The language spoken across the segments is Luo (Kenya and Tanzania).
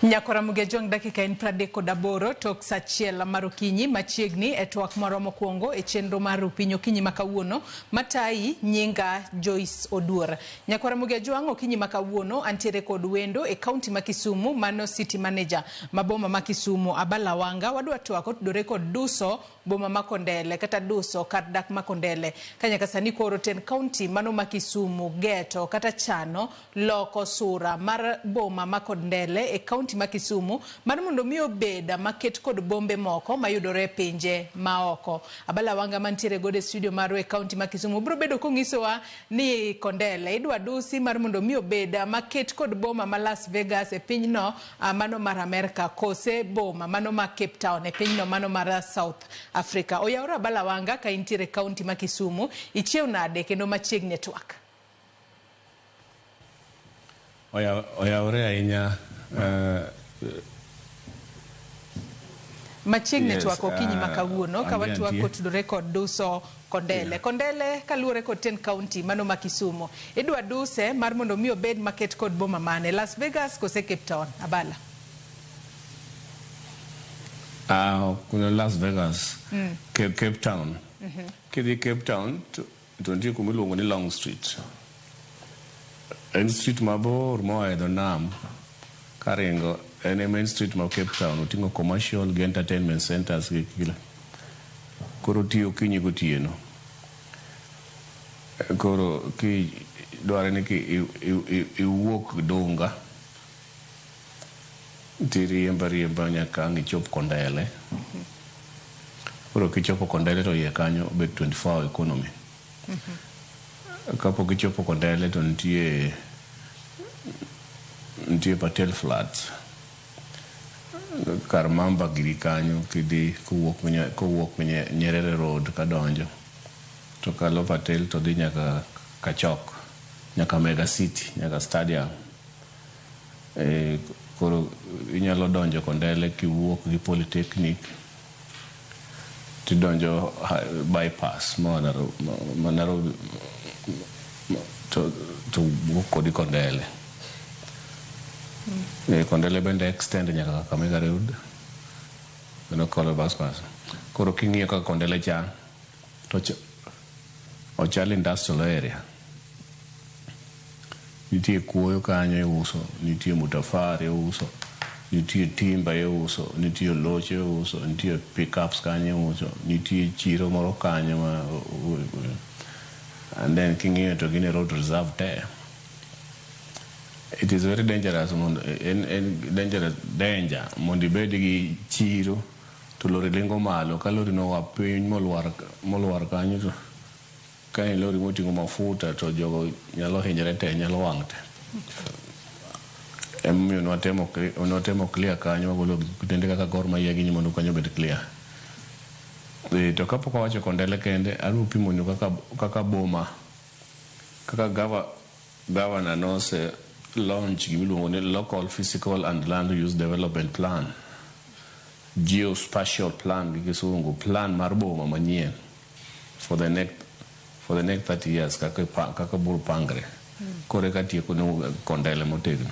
Nyakora Mugejwang' dakika en 38 tok saa achiel mar okinyi machiegni e twak marwa mokwongo e chenro mar Rupiny okinyi ma kawuono matayi nyinga Joyce Oduor. Nyakwara Mugejwang' okinyi ma kawuono antiere kod wendo e kaunti ma Kisumu mano city manager ma boma ma Kisumu Abala Wanga wadwa twak otudore kod duso boma ma Kondele kata duso kar dak ma Kondele ka nyaka sani koro ten kaunti mano ma Kisumu geto kata chano loko sura mar boma ma Kondele e kaunti ma Kisumu mar mondo mi obed maket kod bombe moko mayudore e pinje maoko. Abala Wanga mantiere godo e studio marwa e kaunti ma Kisumu biro bedo konyisowa ni Kondele idwa dusi mar mondo mi obed maket kod boma ma Las Vegas e pinyno mano mar Amerka kose boma mano ma Cape Town e pinyno mano mar South Africa. Oyawore Abala Wanga ka intiere e kaunti ma Kisumu, ichiew nade kendo machiegni e twak? Oyawore ahinya. Machiegni twak okinyi ma kawuono ka watwak kotudore kod duso Kondele. Kondele kaluwore kod ten county mano ma Kisumu. Idwa duse mar mondo mi obed maket kod boma mane? Las Vegas kose Cape Town? Abala. Las Vegas, Cape Town. Kidhi Cape Town to nitie kuma iluongo ni Long Street. En street mabor moa e dho nam karingo. En e main street ma Cape Town. Oting'o commercial gi entertainment centers gi kila. Koro otiyo okinyi gotieno. Koro ki dware ni ki iwuok Dunga tiriembo ariemba nyaka ang' ichop Kondele. Koro kichopo Kondele to iye kanyo obet 24 hour economy. Kapok ichopo Kondele to nitie Patel Flats. Kar Mamba giri kanyo kidhi kowuok Nyerere Road kadonjo to kalo Patel to dhi nyaka Kachok, nyaka Mega City, nyaka Stadium. Koro inyalo donjo Kondele kiwuok gi Polytechnic tidonjo bypass ma Nairobi to wuok kodi Kondele. Kondele bende extend nyaka Kakamega Road kendo kalo bypass. Koro king'iyo kaka Kondele chal to ochal industrial area. Nitie kuoyo kanyo iuso, nitie mutafari iuso, nitie timber iuso, nitie loche iuso, nitie pickups kanyo iuso, nitie chiro moro kanyo ma and then king'iyo to gin e road reserve te. It is very dangerous mondo en dangerous danger mondo ibed gi chiro to lori ringo malo ka lori no oa piny molwar kanyo to ka en lori moting'o mafuta to jogo nyalo hinyre te, nyalo wang' te. Emomiyo nwatemo clear kanyo wagolo kutende kaka Gor Mahia gini mondo kanyo obed clear. To kapok awacho Kondele kende, adwa pimonu kaka boma, kaka governor nose launch gimiluongo ni Local Physical and Land Use Development Plan, Geospatial Plan gi kisungu, plan mar boma manyien for the next 30 years kaka biro pangre. Koro eka tieko ne Kondele motegno.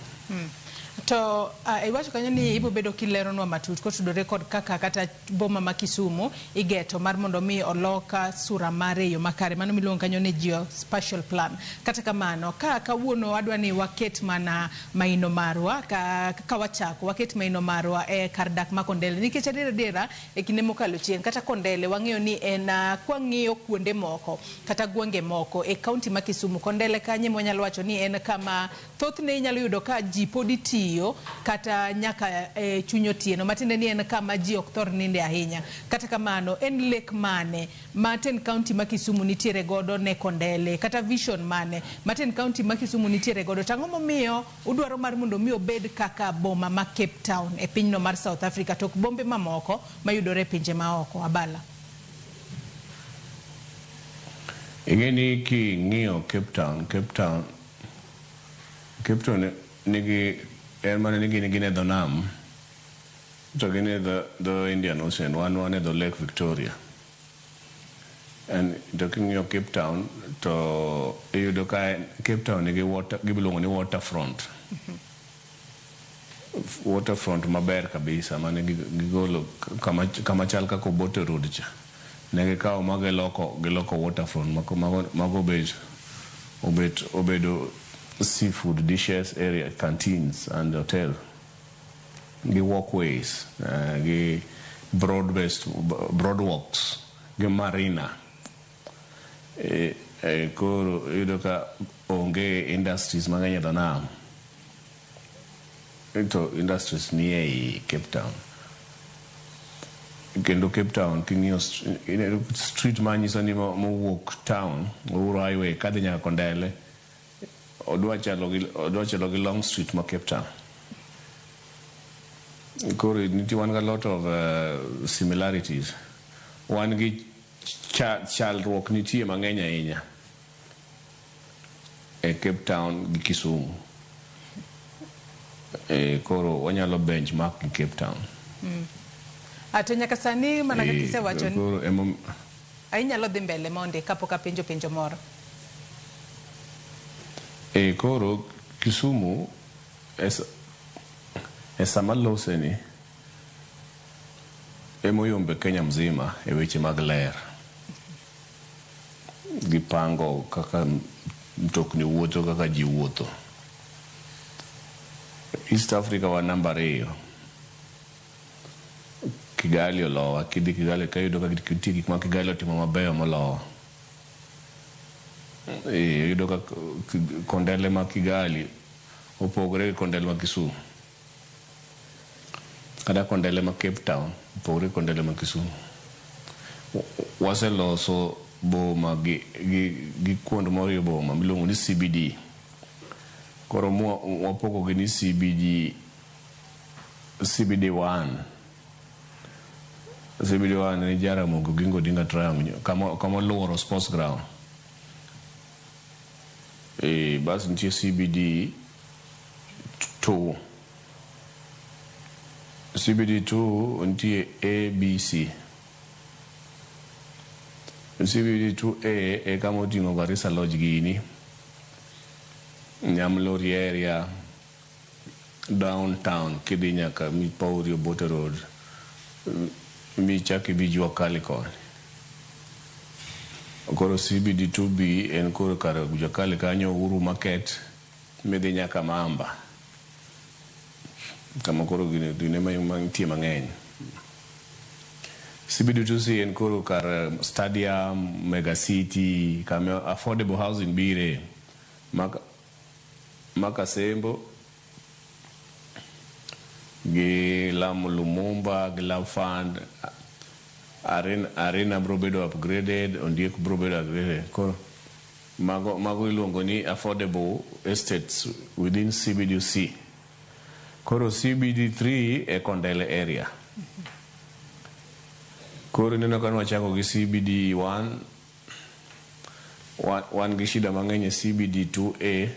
To iwacho kanyo ni ibiro bedo kileronwa matut kotudore kod kaka kata boma ma Kisumu igeto mar mondo mi olok sura mare e yo makare, mano miluongo kanyo ni geospatial plan. Kata kamano, ka kawuono adwa ni waket mana maino marwa, ka wachako waket maino marwa e kar dak ma Kondele, nikech adier adiera e kinde mokalo chien kata Kondele wang'eyo ni en kwang'iyo kuonde moko kata gwenge moko e kaunti ma Kisumu, Kondele kanye mwanyalo wacho ni en kama thothne inyalo yudo ka ji podi tiyo kata nyaka e chuny otieno, matiende ni en kama ji ok thor ninde ahinya. Kata kamano, en lek mane ma ten kaunti ma Kisumu nitiere godo ne Kondele, kata vision mane ma ten kaunti ma Kisumu nitiere godo? To ang'o momiyo udwaro mar mondo mi obed kaka boma ma Cape Town e pinyno mar South Africa to ok bombe mamoko mayudore e pinje maoko? Abala. Ing'e ni king'iyo Cape Town, Cape Town nigi en mana ni gin e dho nam to gin e dho Indian Ocean, wan e dho Lake Victoria. And to king'iyo Cape Town to iyudo ka Cape Town nigi water, gimiluongo ni waterfront. Waterfront maber kabisa mane gigolo kama chal kaka Obote Road cha. Ne gikawo ma giloko waterfront mago obedo seafood dishes area, canteens and hotel gi walkways, gi broad based broadwalks gi marina. Koro iyudo ka onge industries mang'eny e dho nam, to industries ni ei Cape Town. Kendo Cape Town king'iyo street manyiso ni mowuok town Uhuru Highway kadhi nyaka Kondele odwa chalo gi Long Street ma Cape Town. Koro nitie wan gi a lot of similarities, wan gi chalruok nitie mang'eny ahinya e Cape Town gi Kisumu. Koro wanyalo benchmark gi Cape Town. To nyaka sani mana kaka isewacho ni Koro inyalo dhi mbele mondi kapok apenjo penjo moro. Koro Kisumu e sama lose ni emoyombe Kenya mzima e weche mag ler gi pango kaka mtokni wuotho, kaka ji wuotho. East Africa wa namba 2, Kigali olowa. Kidhi Kigali ka iyudo ka nitie gik ma Kigali otimo mabeyo molowa. Iyudo ka Kondele ma Kigali opogore gi Kondele ma Kisumu, kata Kondele ma Cape Town opogore gi Kondele ma Kisumu. Waseloso boma gi kuond moriwo boma miluongo ni CBD. Koro wapogo gi ni CBD, CBD 1. CBD 1 ni Jaramogi Oginga Odinga Triangle, kama oluoro sports ground. Bas nitie CBD 2. CBD 2 nitie ABC. CBD 2A e kama oting'o Garissa Lodge gini, Nyamlori area, downtown kidhi nyaka Mipauri Obote Road michak ibi Jua Kali koni. Koro CBD 2B en koro kar Jua Kali kanyo, Uhuru Market midhi nyaka Mamba, kama koro gine mantie mang'eny. CBD 2C en koro kar stadium, Mega City, kama affordable housing bire Makasembo gi Lam Lumumba gi Love Fund Arena bro bedo upgraded, Ondiek bro bedo upgraded. Koro mago iluongo ni affordable estates within CBDC. Koro CBD3 e Kondele area. Koro ineno ka nwachako gi CBD1, wan gi shida mang'eny e CBD2A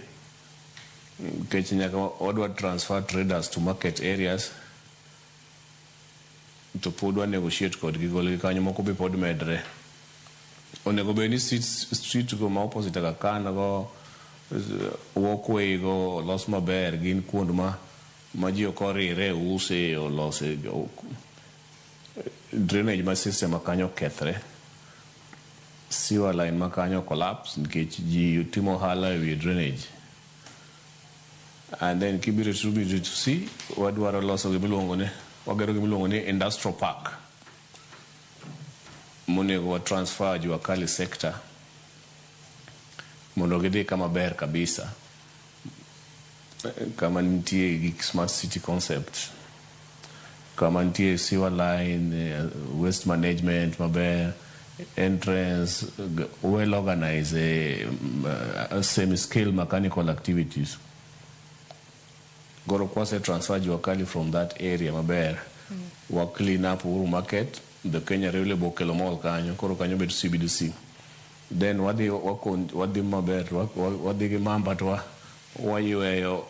nikech nyaka wadwa transfer traders to market areas, to pod wa negotiate kodgi golgi kanyo, moko be pod medre. Onego bed ni street go ma opposite Aga Khan go, walkway go olos maber, gin kuond ma ji ok orire use olose drainage ma system ma kanyo okethre, sewer line ma kanyo collapse nikech ji timo ohala e wi drainage. And then kibiro to C, wadwaro loso gimiluongo ni, wagero gimiluongo ni industrial park monego wa transfer Jua Kali sector mondo gidhi kama ber kabisa, kama nitie gi smart city concept, kama nitie sewer line, waste management maber, entrance well organized, semi scale mechanical activities. Koro kwase transfer Jua Kali from that area maber, wa clean up Uhuru Market, the Kenya Railway bokelo mall kanyo, koro kanyo bet CBDC. Then wadhi maber, wadhi gi Mamba to wayweyo,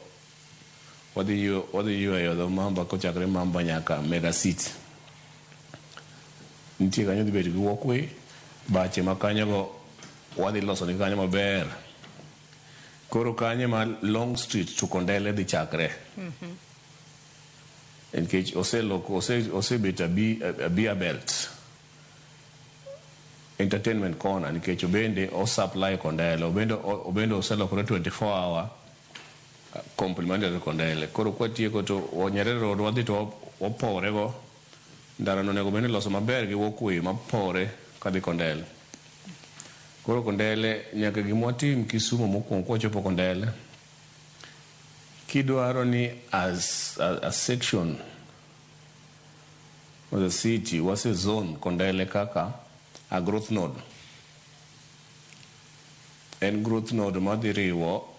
wadhi yweyo dho Mamba kochakre Mamba nyaka Mega City. Nitie kanyo dhi bet gi walkway, bache ma kanyo go wadhi loso ni kanyo maber. Koro kanyo ma Long Street to Kondele dhi chakre. Nikech oseloko osebet a beer belt, entertainment corner, nikech obende o supply Kondele, obende oselokore 24 hour complementary Kondele. Koro kwatieko to Nyerere Road wadhi to wapore go ndara no onego bed ni iloso maber gi walkway mapore kadhi Kondele. Koro Kondele nyaka gima watim Kisumu mokwongo kwachopo Kondele, kidwaro ni as a section of the city wase zone Kondele kaka a growth node. En growth node madhi riwo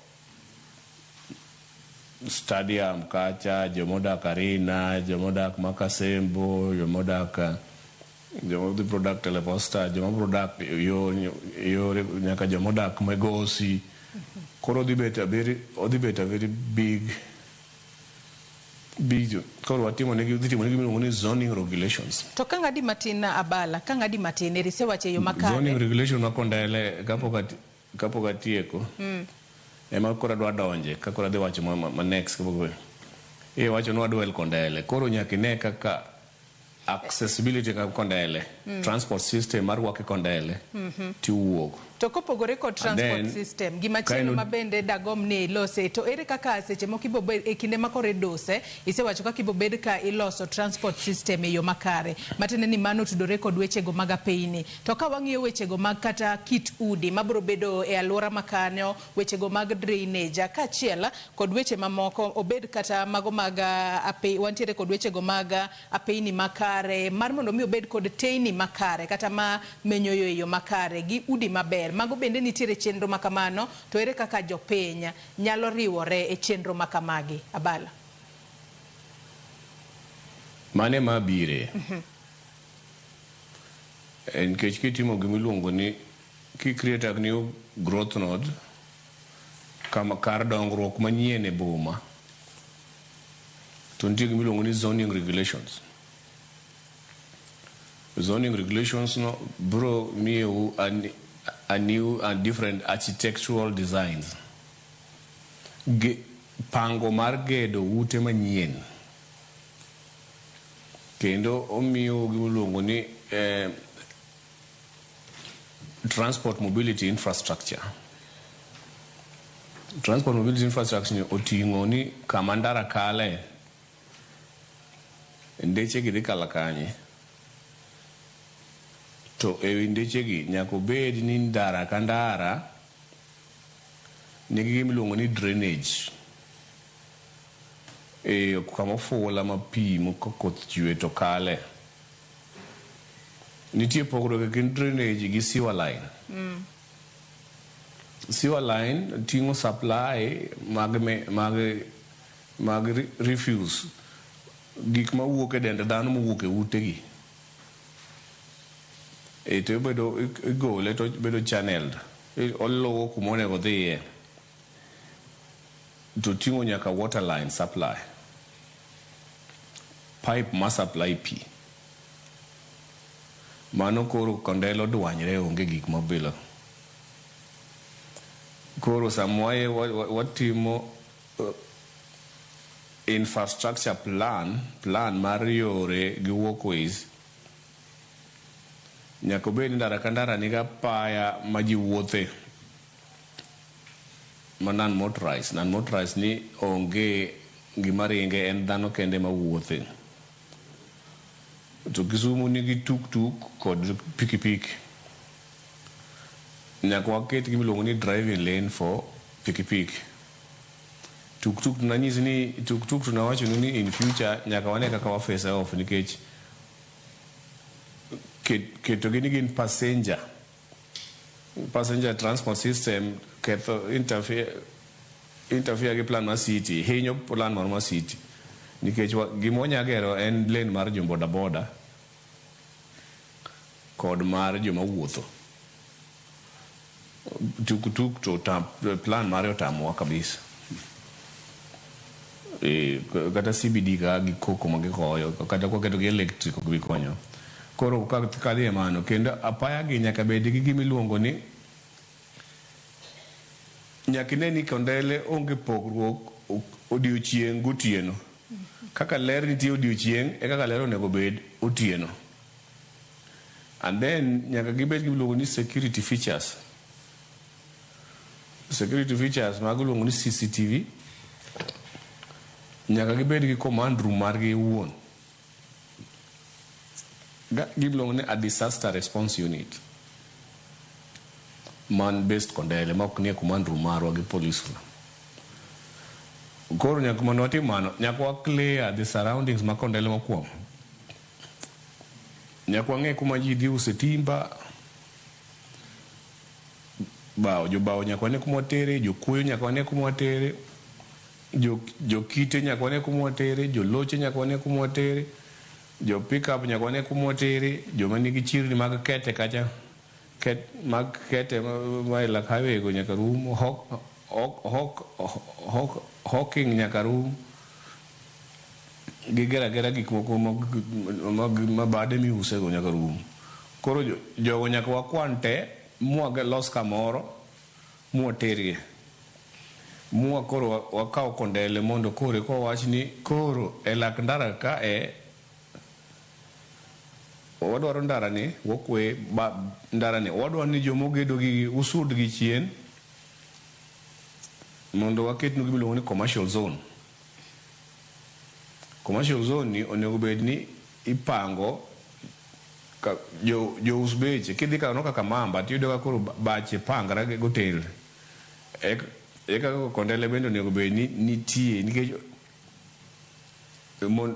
stadium kacha, jomodak Arena, jomodak Makasembo, jomodak joma biro dak Teleposta, joma biro dak yore nyaka jomodak Migosi. Koro odhi bet a very big big. Koro watimo negi dhi timo negi miluongo ni zoning regulations. To ka ng'adi matin, Abala, ka ng'adi matin eri isewacho e yo makare. Zoning regulation ma Kondele kapok atieko. Ema koro adwa donje ka koro adhi wacho ma next kapok e wacho ni wadwel Kondele. Koro nyaka ine kaka accessibility ka Kondele, transport system mar wuok e Kondele tiwuok. To kopogore kod transport then, system, gimachielo ma bende dagomb ni ilose, to ere kaka seche moko ibobed e kinde ma koro iduse, isewacho kaka ibobed ka iloso transport system e yo makare, matiende ni mano otudore kod wechego mag apeyni. To ka wang'iyo wechego mag kata kit udi mabiro bedo e alwora makanyo, wechego mag drainage, kaachiel kod weche mamoko, obed kata mago mag wantiere kod wechego mag apeyni makare, mar mondo mi obed kod teyni makare, kata ma menyo yo e yo makare, gi udi maber. Mago bende nitiere chenro makamano, to ere kaka jopiny nyalo riwore e chenro makamagi? Abala. Mane ma bire. Nikech kitimo gimiluongo ni ki create a new growth node kama kar dongruok manyien e boma, to nitie gimiluongo ni zoning regulations. Zoning regulations no bro miyou a new and different architectural designs. Pango mar gedo ute manyien. Kendo omiyo gimiluongo ni transport mobility infrastructure. Transport mobility infrastructure ni oting'o ni kama ndara kale, ndeche gi dhi kalo kanye. To ewi ndeche gi nyaka obed ni ndara ka ndara nigi gima iluongo ni drainage. E kama ofula ma pi ka koth chwe to kale. Nitie pogruok e kind drainage gi sewer line. Sewer line ting'o supply mag refuse, gik mawuok e dend dhano mowuok e utegi. E to ibedo igole to bedo channeled. Oluwo kuma onego odhiye. To ting'o nyaka water line supply. Pipe ma supply pi. Mano koro Kondele odwanyre, onge gik mabilo. Koro sama watimo infrastructure plan mar yore gi walkways, nyaka obed ni ndara ka ndara nigi apaya ma ji wuothe ma non motorized. Non motorized ni onge gima ringe, en dhano kende mawuothe. To Kisumu nigi tuk tuk kod pikipiki. Nyaka waket gima iluongo ni driving lane for pikipiki. Tuk tuk nanyisi ni tuk tuk to nawachonu ni in future nyaka wane kaka wa face off, nikech ketogi ni gin passenger transport system ketho interfere gi plan mar city, hinyo plan mar city, nikech gima wanya gero en lane mar jo boda boda kod mar joma wuotho. Tuk tuk to plan mare otamowa kabisa. E, kata CBD ka gi koko ma gigoyo, kata kwaketo gi electric ok bi konyo. Koro kadhi e mano kendo, apaya gi nyaka bed gi gima iluongo ni nyaka ine ni Kondele onge pogruok odiochieng' gotieno. Kaka ler nitie odiochieng' e kaka ler onego bed otieno. And then nyaka gibed gi miluongo ni security features. Security features mago iluongo ni CCTV. Nyaka gibed gi command room margi owuon. Giluongo ni a disaster response unit man based Kondele ma ok nie command room marwa gi police. Koro nyaka mondo watim mano, nyaka wa clear the surroundings ma Kondele mokwongo. Nyaka wang'e kuma ji dhi use timber, bao, jobao nyaka wane kuma watere, jokuoyo nyaka wane kuma watere, jokite nyaka wane kuma watere, joloche nyaka wane kuma watere, jo pick up nyaka wane kuma watere, joma nigi chirni mag kete kacha, mag kete ma e lak highway go nyaka rum, hawking nyaka rum, gigero agera gik moko mag mabade miuse go nyaka rum. Koro jogo nyaka wakwan te mwalos kamoro mwatergi. Mwa koro wakaw Kondele mondo koro eka wawach ni koro e lak ndara ka e wadwaro ndara ni walkway ba ndara ni wadwaro ni jomogedo gi usud gi chien mondo waketnu gima iluongo ni commercial zone. Commercial zone ni onego bed ni ipango ka jous beche kidhi kanyo kaka Mamba tiyudo ka koro bache pangre gotel. E kaka Kondele bende onego bed ni nitie nikech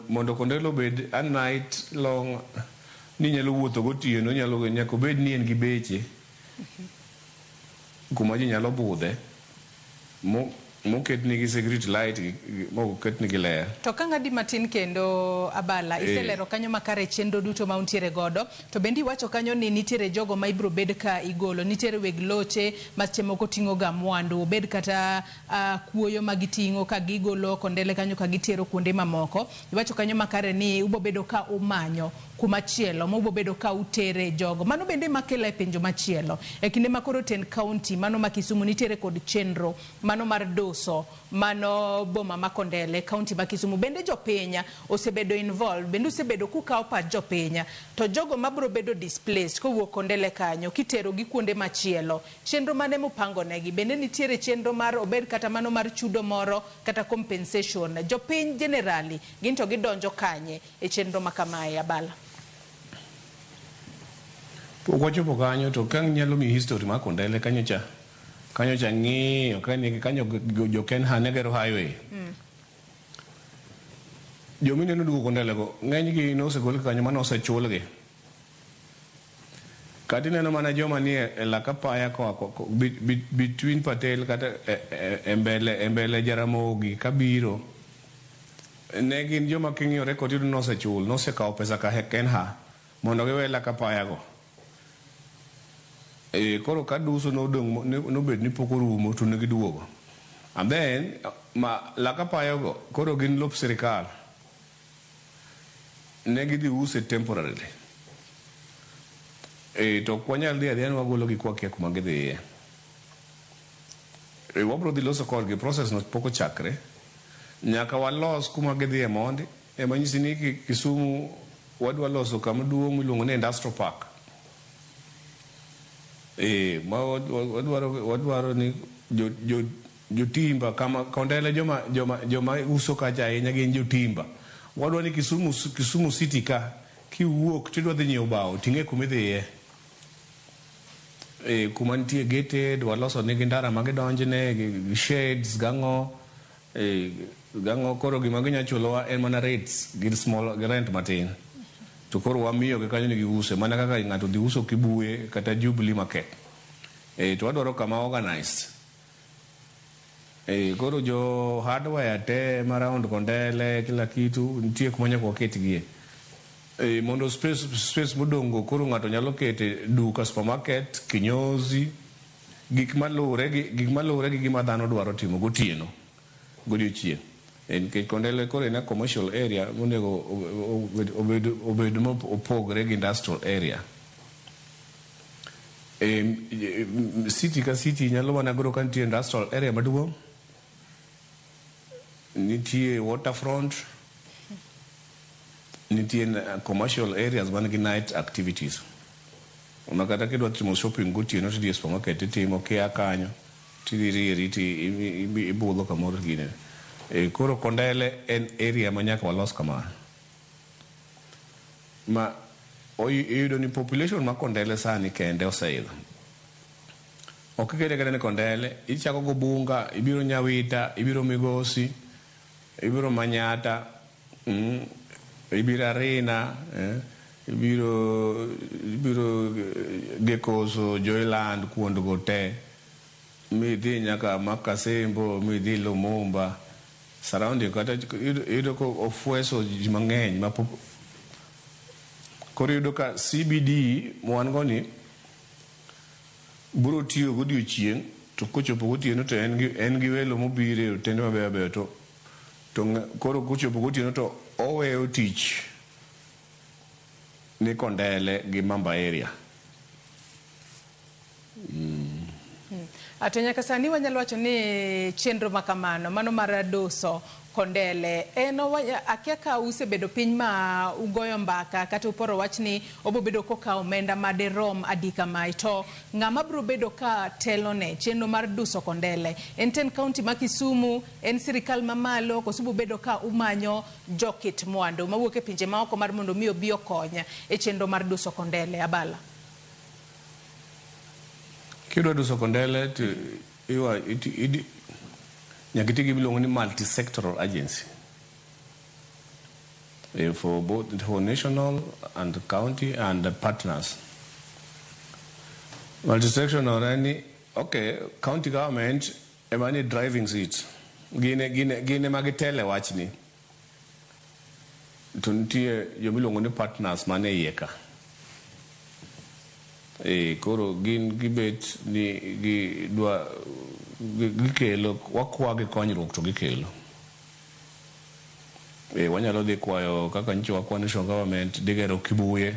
mondo Kondele obed a night long ni nyalo wuotho gotieno nyalo nyaka obed ni en gi beche kuma ji nyalo budhe moket nigi security light moket nigi ler. To ka ng'adi matin kendo Abala, iselero kanyo makare chenro duto ma untiere godo, to bende iwacho kanyo ni nitiere jogo ma ibiro bed ka igolo, nitiere weg loche ma seche moko ting'o ga mwandu, obed kata kuoyo ma giting'o ka gigolo Kondele kanyo ka gitero kuonde mamoko. Iwacho kanyo makare ni ubo bedo ka umanyo kumachielo ma ubo bedo ka utere jogo. Mano bende makela e penjo machielo. E kinde ma koro tend county mano ma Kisumu nitiere kod chenro mano mar doso mano boma ma Kondele county ma Kisumu, bende jopiny osebedo involved, bende usebedo kukawo pach jopiny, to jogo mabiro bedo displaced kowuok Kondele kanyo kitero gi kuonde machielo, chenro mane mupango negi? Bende nitiere chenro mar obed kata mano mar chudo moro kata compensation? Jopiny generally gin to gidonjo kanye e chenro ma kamae, Abala? Pok wachopo kanyo to ka nyalo miyi history mar Kondele kanyo cha kanyo cha ng'iyo kanyo jo Kenha ne gero highway. Jomineno duogo Kondele go ng'eny gi nosegol kanyo mane osechulgi. Kata ineno mana joma nie e lak apaya koa between Patel kata e mbele Jaramogi kabiro ne gin joma king'iyo record iyudo nosechul nosekawo pesa ka Kenha mondo giwe lak apaya go. Koro ka duso nodong' nobet ni pok orumo to ne giduogo. And then ma lak apaya go koro gin lop sirikal. Ne gidhi use temporarily. To ok wanyal dhi adhiya ni wagolo gi kwakia kuma gidhiye. Wabro dhi loso kodgi, process no pok ochakre. Nyaka walos kuma gidhiye mondi. Ema nyisi ni Kisumu wadwa loso kama duong' miluongo ni industrial park. Ma wadwaro ni jotimba kama Kondele joma uso kacha ahinya gin jotimba. Wadwa ni Kisumu City ka kiwuok tidwa dhi nyiewo bao ting'e kuma idhiye. Kuma nitie gated waloso nigi ndara ma gidonjne gi shades gang'o. Gang'o koro gima ginya chulowa en mana rates gi small gi rent matin. To koro wamiyo gi kanyo ni giuse mana kaka ng'ato dhi uso Kibuye kata Jubilee Market. To wadwaro kama organized. Koro jo hardware te ma round Kondele kila kitu nitie kuma nyaka waketgie. Mondo space modong' go koro ng'ato nyalo kete duka, supermarket, kinyozi, gik maluwore gi gik maluwore gi gima dhano dwaro timo gotieno godiochieng'. Nikech Kondele koro en a commercial area monego obed mopogre gi industrial area. City ka city nyalo mana goro ka nitie industrial area maduong', nitie waterfront. Nitie commercial areas man gi night activities. Ma kata kidwa timo shopping gotieno tidhi e supermarket titimo kia kanyo tidhi rieri ti ibudho kamoro gine. Koro Kondele en area ma nyaka walos kamano. Ma iyudo ni population ma Kondele sani kende oseidho. Ok ikete kata ni Kondele, ichako go Bunga, ibiro Nyawita, ibiro Migosi, ibiro Manyata, ibiro Arina, ibiro Gekoso, Joyland, kuondgo te. Midhi nyaka Makasembo, midhi Lumumba, surrounding kata iyudo ka ofweso ji mang'eny ma koro iyudo ka CBD mwan go ni biro tiyo godiochieng' to kochopo gotieno to en gi welo mobiro e otende mabeyo beyo to koro kochopo gotieno to oweyo tich ni Kondele gi Mamba area. To nyaka sani wanyalo wacho ni chenro ma kamano mano mar duso Kondele en akia ka usebedo piny ma ugoyo mbaka kata uporo wach ni obo bedo kokawo omenda maderom adi kamae to ng'ama biro bedo ka telone chenro mar duso Kondele en ten county ma Kisumu en sirikal mamalo koso ubo bedo ka umanyo jokit mwandu mawuok e pinje maoko mar mondo mi obi okony e chenro mar duso Kondele Abala. Kidwa duso Kondele to nyaka iti gi gimiluongo ni multi-sectoral agency. For both for national and county and the partners. Multi-sectoral en okay, county government ema ni driving seat. Gin ema gitele wachni. To nitie jomiluongo ni partners mane iye ka. Koro gin gibet ni gidwa gikelo wakwa gi konyruok to gikelo. Wanyalo dhi kwayo kaka nyocha wakwa national government dhi gero Kibuye.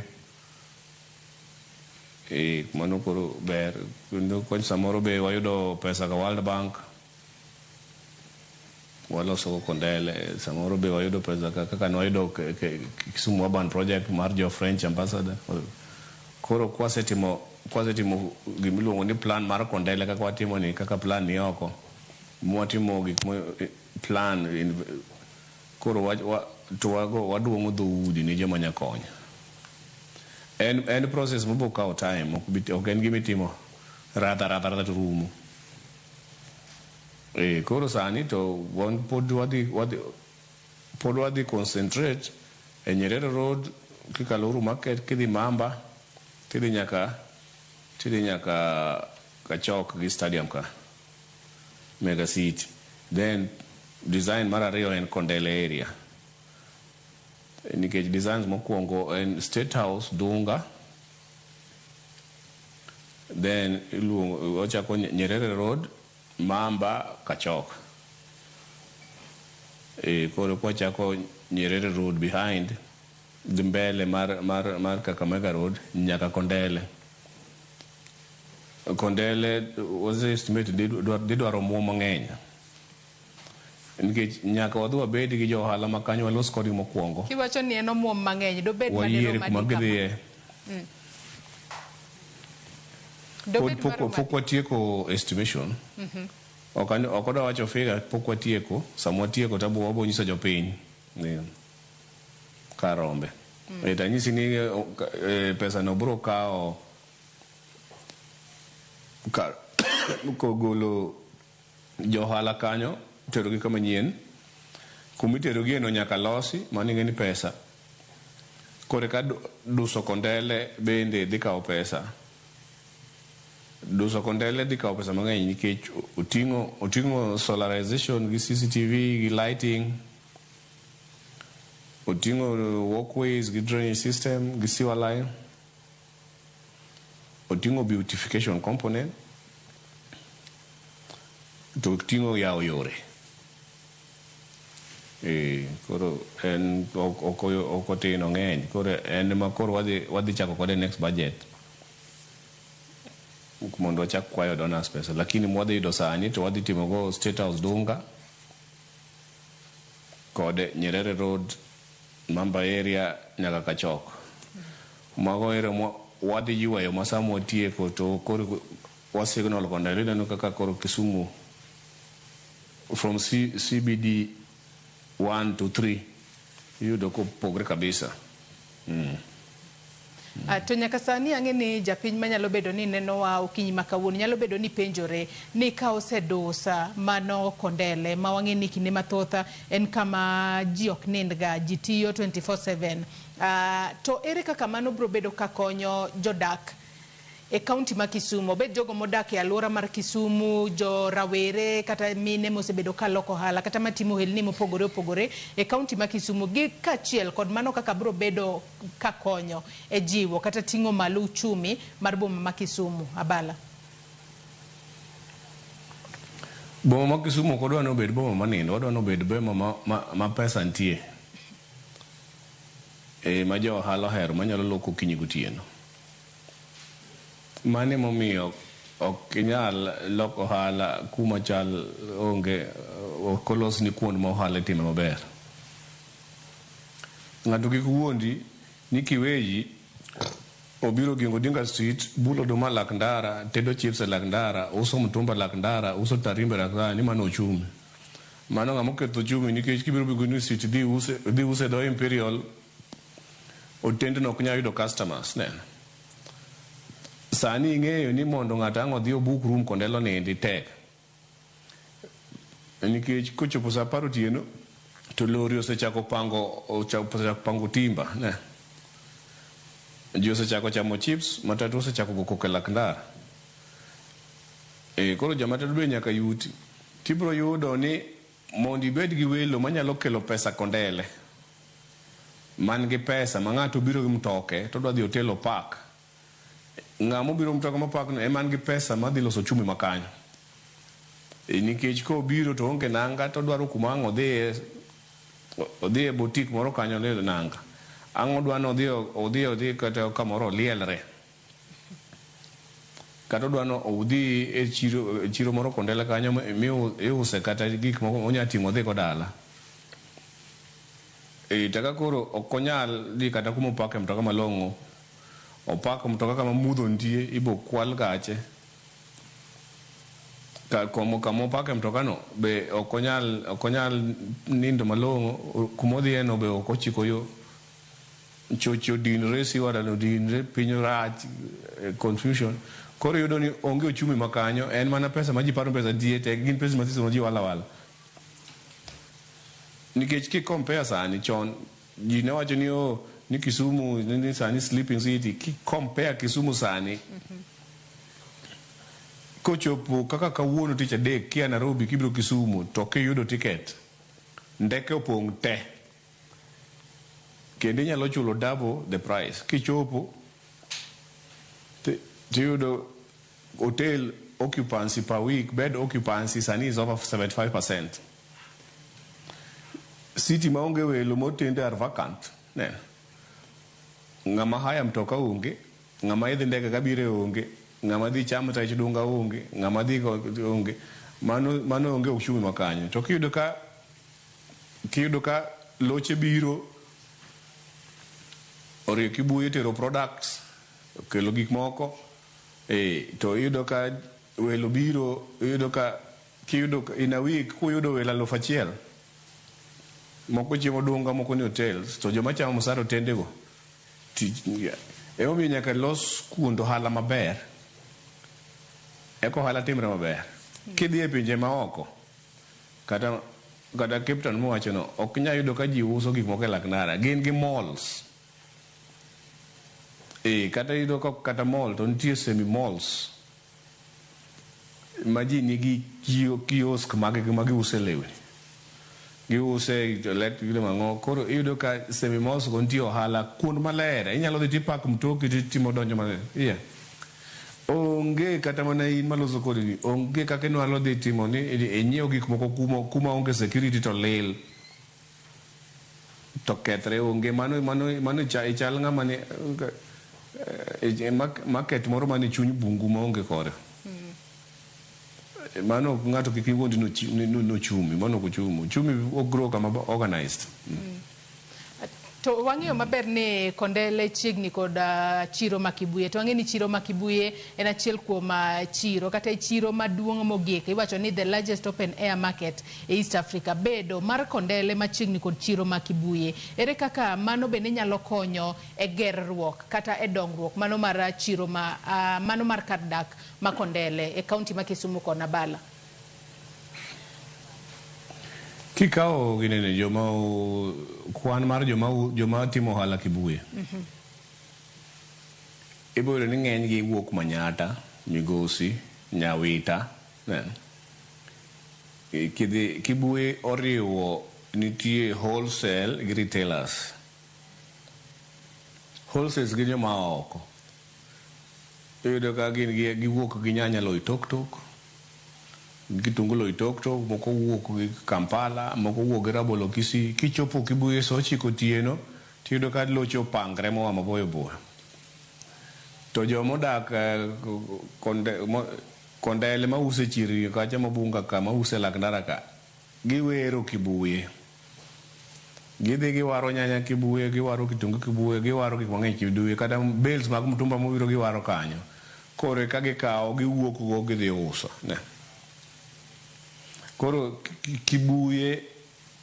Mano koro ber. Kendo kony samoro be wayudo pesa ka World Bank. Waloso go Kondele. Samoro be wayudo pesa kaka ne wayudo Kisumu Urban Project mar jo French ambassador. Koro kwasetimo gimiluongo ni plan mar Kondele kaka watimo ni kaka plan ni oko. Mwatimo gik plan koro to wago waduong'o dhoudi ni joma nya konyo. En process mabiro kawo time, ok en gima itimo radha radha radha to rumo. Koro sani to wan pod wadhi concentrate e Nyerere Road kikalo Uhuru Market kidhi Mamba tidhi nyaka Kachok gi stadium ka Mega City. Then design mar ariyo en Kondele area. Nikech designs mokwongo en State House Dunga, then iluongo ochako Nyerere Road, Mamba, Kachok. Koro kwachako Nyerere Road behind dhi mbele mar Kakamega Road nyaka Kondele. Kondele was estimate dhi dwaro omuom mang'eny. Nikech nyaka wadhi wabed gi jo ohala ma kanyo walos kodgi mokwongo. Kiwacho ni en omuom mang'eny, dobed Wayier maderom kuma adi kama? gidhiye. Dobed marom Pok adi? watieko estimation. Ok odwa wacho figure, pok watieko. Sama watieko to wabo nyiso jopiny ni kar rombe. To anyisi ni pesa no biro kawo kogolo jo ohala kanyo terogi kama nyien. Kumiterogie no nyaka losi, mano ing'e ni pesa. Koro ka duso Kondele bende dhi kawo pesa. Duso Kondele dhi kawo pesa mang'eny nikech oting'o solarization gi CCTV gi lighting. Oting'o walkways gi drainage system gi sewer line. Oting'o beautification component. To oting'o yawo yore. Koro en ok otin ong'eny. Koro en ema koro wadhi chako kode next budget. Mondo wachak kwayo donors pesa. Lakini mwadhi yudo sani to wadhi timo go State House Dunga kod Nyerere Road, Mamba area nyaka Kachok. Mago area ma wadhi ywayo ma sama watieko to koro wa signal Kondele. Ineno kaka koro Kisumu from CBD 1 to 3 iyudo kopogre kabisa. To nyaka sani ang'e ni japiny manyalo bedo ni nenowa okinyi ma kawuono nyalo bedo ni penjore ni ka osedusa mano Kondele ma wang'e ni kinde mathoth en kama ji ok nindga, ji tiyo 24/7. To ere kaka mano biro bedo ka konyo jodak e kaunti ma Kisumu, obed jogo modak e alwora mar Kisumu, jo rawere kata mine mosebedo ka loko ohala kata matimo ohelni mopogore opogore e kaunti ma Kisumu, gi kaachiel kod mano kaka biro bedo ka konyo e jiwo kata ting'o malo uchumi mar boma ma Kisumu? Abala. Boma ma Kisumu ok wadwa ni obed boma manindo, wadwa ni obed boma ma pesa nitie. E ma jo ohala ohero manyalo loko okinyi gotieno. Mano emomiyo ok inyal loko ohala kuma chal onge, ok olosni kuond ma ohala itime maber. Ng'ato kik wuondi ni kiweyi obiro Oginga Odinga Street, bulo oduma e lak ndara, tedo chips e lak ndara, uso mtumba e lak ndara, uso tarimbo e lak ndara, ni mano ochumi. Mano ng'ama oketho ochumi nikech kibiro Oginga Odinga Street dhi use dho Imperial, otendno ok nyal yudo customers. Neno. Sani ing'eyo ni mondo ng'ato ang' odhi obook room Kondele onindi tek. Nikech kochopo saa 10 otieno to lori osechako pango timba. Ne. Ji osechako chamo chips, matatu osechako go koko e lak ndara. E, koro jomatatu be nyaka yuti. Tibiro yudo ni mondo ibed gi welo manyalo kelo pesa Kondele, man gi pesa ma ng'ato biro gi mtoke to odwa dhi hotel opark. Ng'ama obiro mtoka mopark no ema nigi pesa madhi loso ochumi ma kanyo. E, nikech kobiro to oonge nanga to odwaro kuma ang' odhiye, odhi e boutique moro kanyo odhi nanga. Ang' odwa ni odhi kata kamoro olielre. Kata odwa ni odhi e chiro moro Kondele kanyo mi iuse kata gik moko onya ting'o odhi go dala. E, to ka koro ok onyal dhi kata kuma opake mtoka malong'o, opak mtoka kama mudho nitie, ibo kwal gache. Kama opake mtoka no be ok onyal nindo malong'o, kuma odhiye no be ok ochiko yo. Choche odinre, siwara odinre, piny rach, confusion. Koro iyudo ni onge ochumi ma kanyo, en mana pesa ma ji paro ni pesa nitie, to gin pesa mathiso ma ji walo awala. Nikech ki compare sani, chon ji ne wacho ni oh, ni Kisumu ni sani sleeping city. Ki compare Kisumu sani, kochopo kaka kawuono tich adek kia Nairobi kibiro Kisumu to kiyudo ticket, ndeke opong' te. Kendo inyalo chulo double the price. Kichopo tiyudo hotel occupancy per week, bed occupancy sani is over 75%. City maonge welo motende are vacant. Neno. Ng'ama haya mtoka onge, ng'ama idhi ndege kabiro onge, ng'ama dhi chamo rech dunga onge, ng'ama dhi onge. Mano onge ochumi ma kanyo. To kiyudo ka loche biro orie Kibuye tero products, kelo gik moko, e, to iyudo ka welo biro, iyudo ka kiyudo in a week kuyudo welo 1000, moko chiemo dunga, moko ni hotels, to joma chamo msara otendego tich. Emomiyo nyaka los kuond ohala maber eka ohala timre maber. Kidhi e pinje maoko kata Cape Town mowachono, ok inyal yudo ka ji uso gik moko e lak ndara, gin gi malls. E, kata iyudo ka kata mall to nitie semi malls ma ji nigi kiosk mag gi ma giuse lewni, giuse electric mang'o. Koro iyudo ka semi malls go nitie ohala kuond maler, inyalo dhi tipak mtoki titimo donjo maler. Yeah. Onge kata mana in maloso kodi ni onge kaka inyalo dhi timo ni inyiew gik moko kuma onge security to lil to kethre, onge. Mano ichal ng'ama ni market moro mane chuny bungu maonge kore. Mano ok ng'ato kik iwuondi ni ochumi, mano ok ochumi. Ochumi ok grow kama organized. To wang'eyo maber ni Kondele chiegni kod chiro ma Kibuye. To wang'eyo ni chiro ma Kibuye en achiel kuom chiro kata e chiro maduong' mogik. Iwacho ni the largest open air market e East Africa. Bedo mar Kondele machiegni kod chiro ma Kibuye. Ere kaka mano bende nyalo konyo e gerruok kata e dongruok mano mar chiro ma mano mar kar dak ma Kondele e kaunti ma Kisumu kod Abala? Kikawo ginene joma kwan mar joma timo ohala Kibuye. Ibiro yudo ni ng'eny gi wuok Manyata, Migosi, Nyawita. Kidhi Kibuye oriwo nitie wholesale gi retailers. Wholesales gin joma oko. Iyudo ka gin giwuok gi nyanya Loitoktok, kitungu Loitoktok, moko wuok gi Kampala, moko wuok gi rabolo Kisii. Kichopo Kibuye saa 9 otieno, tiyudo ka loche opangre moa maboyo boyo. To joma odak Kondele mauso e chirni kacha mabunga ka, mauso e lak ndara ka, giwero Kibuye. Gidhi giwaro nyanya Kibuye, giwaro kitungu Kibuye, giwaro gik mang'eny Kibuye, kata bales mag mtumba mobiro giwaro kanyo. Koro eka gikawo, giwuok go gidhi uso. Ne. Koro Kibuye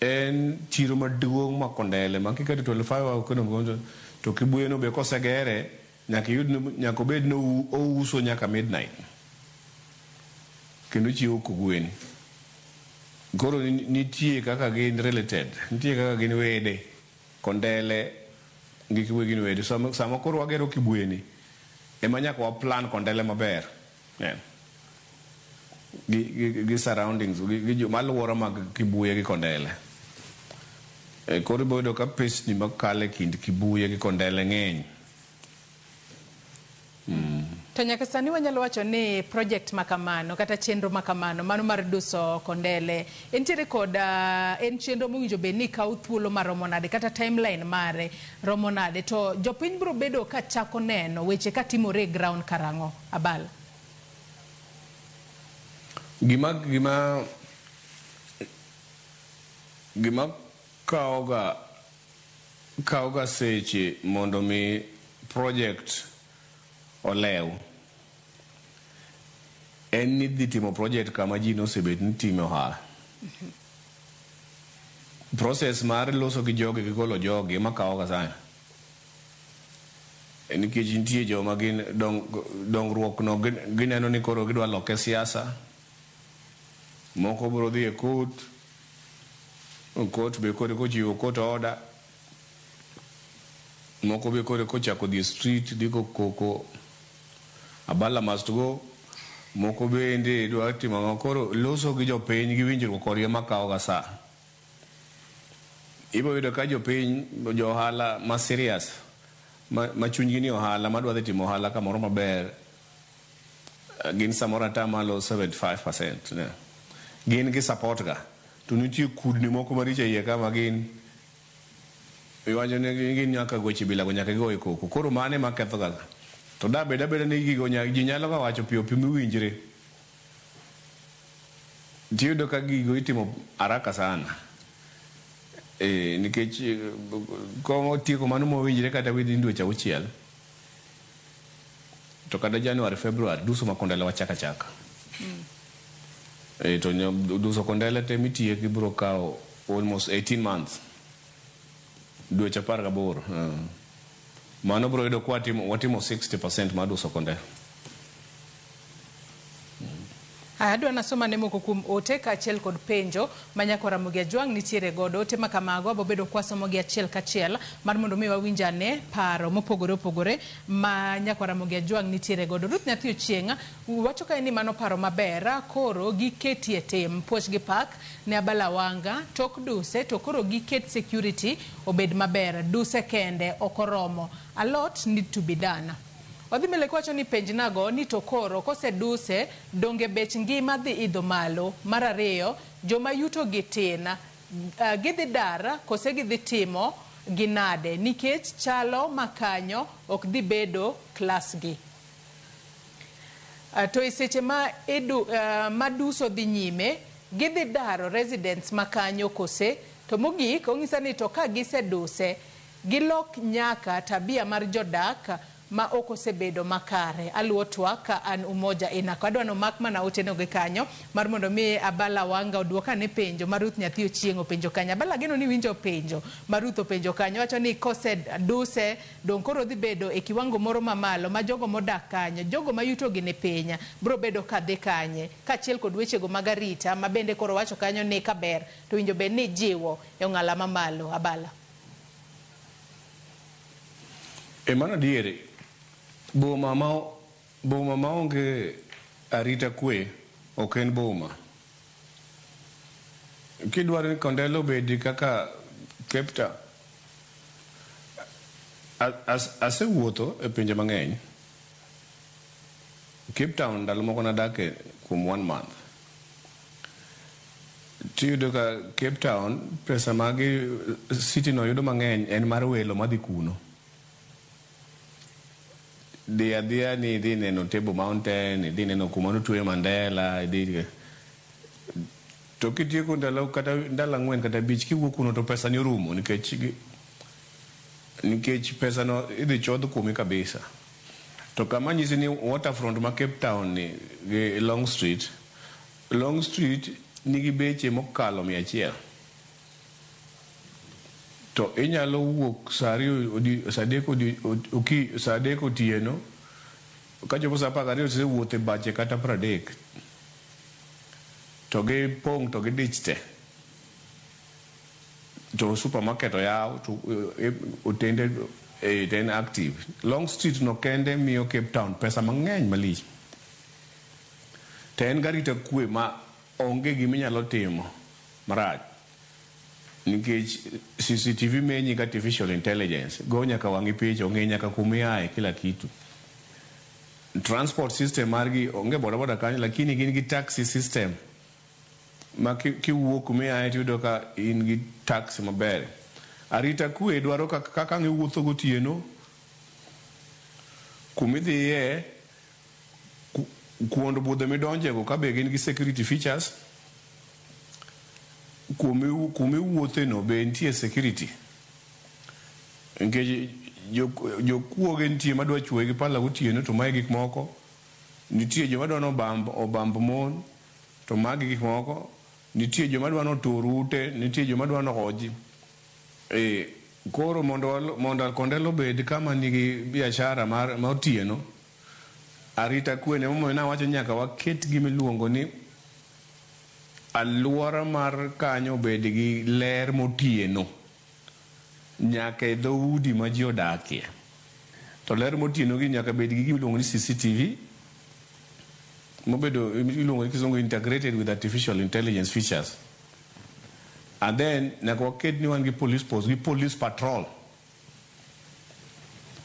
en chiro maduong' ma Kondele ma kiketo 25 hour economy to Kibuye no be kosegere nyaka iyud nyaka obed ni ouso nyaka midnight. Kendo chiwo kogwen. Koro nitie kaka gin related, nitie kaka gin wede. Kondele gi Kibuye gin wede. Sama koro wagero Kibuye ni, ema nyaka wa plan Kondele maber. Yeah. Gi surroundings, gi joma alwora mag Kibuye gi Kondele. Koro ibiro yudo ka pesni makalo e kind Kibuye gi Kondele ng'eny. To nyaka sani wanyalo wacho ni project makamano kata chenro makamano mano mar duso Kondele entiere kod en chenro mowinjo bed ni kawo thuolo maromo nade kata timeline mare romo nade to jopiny biro bedo ka chako neno weche katimore e ground karang'o Abal? Gima kawoga seche mondo mi project olew en ni dhi timo project kama ji nosebet ni time ohala. Process mar loso gi jogi gi golo jogi ema kawoga sana. Nikech nitie joma gin dongruok no gineno ni koro gidwa loke siasa. Moko biro dhi e court. Court be koro kochiwo court order. Moko be koro kochako dhi e street dhi go koko Abala must go. Moko bende dwa timo ang'o. Koro loso gi jopiny gi winjruok kodgi ema kawoga saa. Ibiro yudo ka jopiny, jo ohala ma serious, ma chunygi ni ohala, madwa dhi timo ohala kamoro maber, gin samoro atamalo 75%. Ne. Gin gi support ga. To nitie kudni moko maricho e iye ka ma gin iwacho ni gin nyaka goche bila go nyaka gigo e koko. Koro mano ema ketho ga. To da bed abeda ni gigo ji nyalo ga wacho piyo piyo miwinjre. Tiyudo ka gigo itimo haraka sana. Nikech kotieko mano mowinjre kata within dweche 6. To kata January, February, duso ma Kondele wachaka chaka. To duso Kondele te mitieki biro kawo almost 18 months. Dweche 18. Mano biro yudo ka watimo 60% mar duso Kondele. Adwa nasoma ne moko kuom ote kaachiel kod penjo ma nyako Ramogi Ajwang' nitiere godo. Ote ma kamago wabobedo kwasomo gi achiel kachiel mar mondo mi wawinj ane paro mopogore opogore ma nyako Ramogi Ajwang' nitiere godo. Ruth Nyathi Ochieng' wacho kae ni mano paro maber, koro giketie tim puoch gi pak ne Abala Wanga tok duse to koro giket security obed maber. Duse kende ok oromo. A lot need to be done. Odhi mbele kowacho ni penjnago ni to koro koseduse donge bech ngima dhi idho malo. Mar ariyo, joma yuto gi tin, gidhi dar kose gidhi timo gi nade nikech chalo makanyo ok dhi bedo klas gi. To e seche ma ma duso dhi nyime, gidhi daro residents makanyo kose. To mogik onyisa ni to ka giseduse Gilok nyaka tabia mar jodak ma ok osebedo makare. Aluwo twak ka an Umoja Inako. Adwa nomak mana oteno gi kanyo mar mondo mi Abala Wanga oduok ane penjo ma Ruth Nyathi Ochieng' openjo kanyo. Abala geno ni winjo penjo ma Ruth openjo kanyo. Wacho ni koseduse dong' koro dhi bedo e kiwango moro mamalo ma jogo modak kanyo, jogo ma yutogi ni piny bro bedo kadhi kanye. Kaachiel kod wechego mag arita ma bende koro wacho kanyo ni kaber to winjo bed ni jiwo e ong'ala mamalo. Abala. E mano adieri, boma maonge arita kwe ok en boma. Kidwaro ni Kondele obedi kaka Cape Town, asewuotho e pinje mang'eny. Cape Town ndalo moko nadake kuom one month. Tiyudo ka Cape Town pesa magi city no yudo mang'eny en mar welo madhi kuno. Dhi adhiya ni idhi neno Table Mountain, idhi neno kuma notweye Mandela, idhi to kitieko ndalo kata ndalo 4 kata 5 kiwuok kuno to pesa ni orumo nikech pesa no idhi chodh kuomi kabisa. To kama nyisi ni waterfront ma Cape Town ni gi Long Street, Long Street nigi beche mokalo 100. To inyalo wuok saa 2 saa 3 saa 3 otieno kachopo saa 12 tisewuotho e bache kata 30. To gipong' to gidich te. To supermarket oyaw to otende to en active. Long Street no kende miyo Cape Town pesa mang'eny malich. To en garita kwe ma onge giminyalo timo marach. Nikech CCTV menyi gi artificial intelligence go nyaka wang'i picha ong'e nyaka kumiaye kila kitu. Transport system margi onge boda boda kanyo lakini gin gi taxi system ma kiwuok kumiaye tiyudo ka in gi taxi maber. Arita kwe dwaro kaka ang' iwuotho gotieno kumidhiye kuond budho midonjego ka be gin gi security features kumiwuothe no be nitie security. Nikech jokuoge nitie madwa chuoyi gi pala gotieno to mae gik moko. Nitie joma dwa ni obamb mon to magi gik moko. Nitie joma dwa ni otur ute, nitie joma dwa ni ohoji. Koro mondo Kondele obed kama nigi biashara ma otieno, arita kwe ne emomiyo nawacho ni nyaka waket gima iluongo ni aluora mar kanyo obed gi ler motieno nyaka e dhoudi ma ji odakie. To ler motieno gi nyaka bed gi gima iluongo ni CCTV mobedo iluongo ni kisungu integrated with artificial intelligence features. And then nyaka waket ni wan gi police post gi police patrol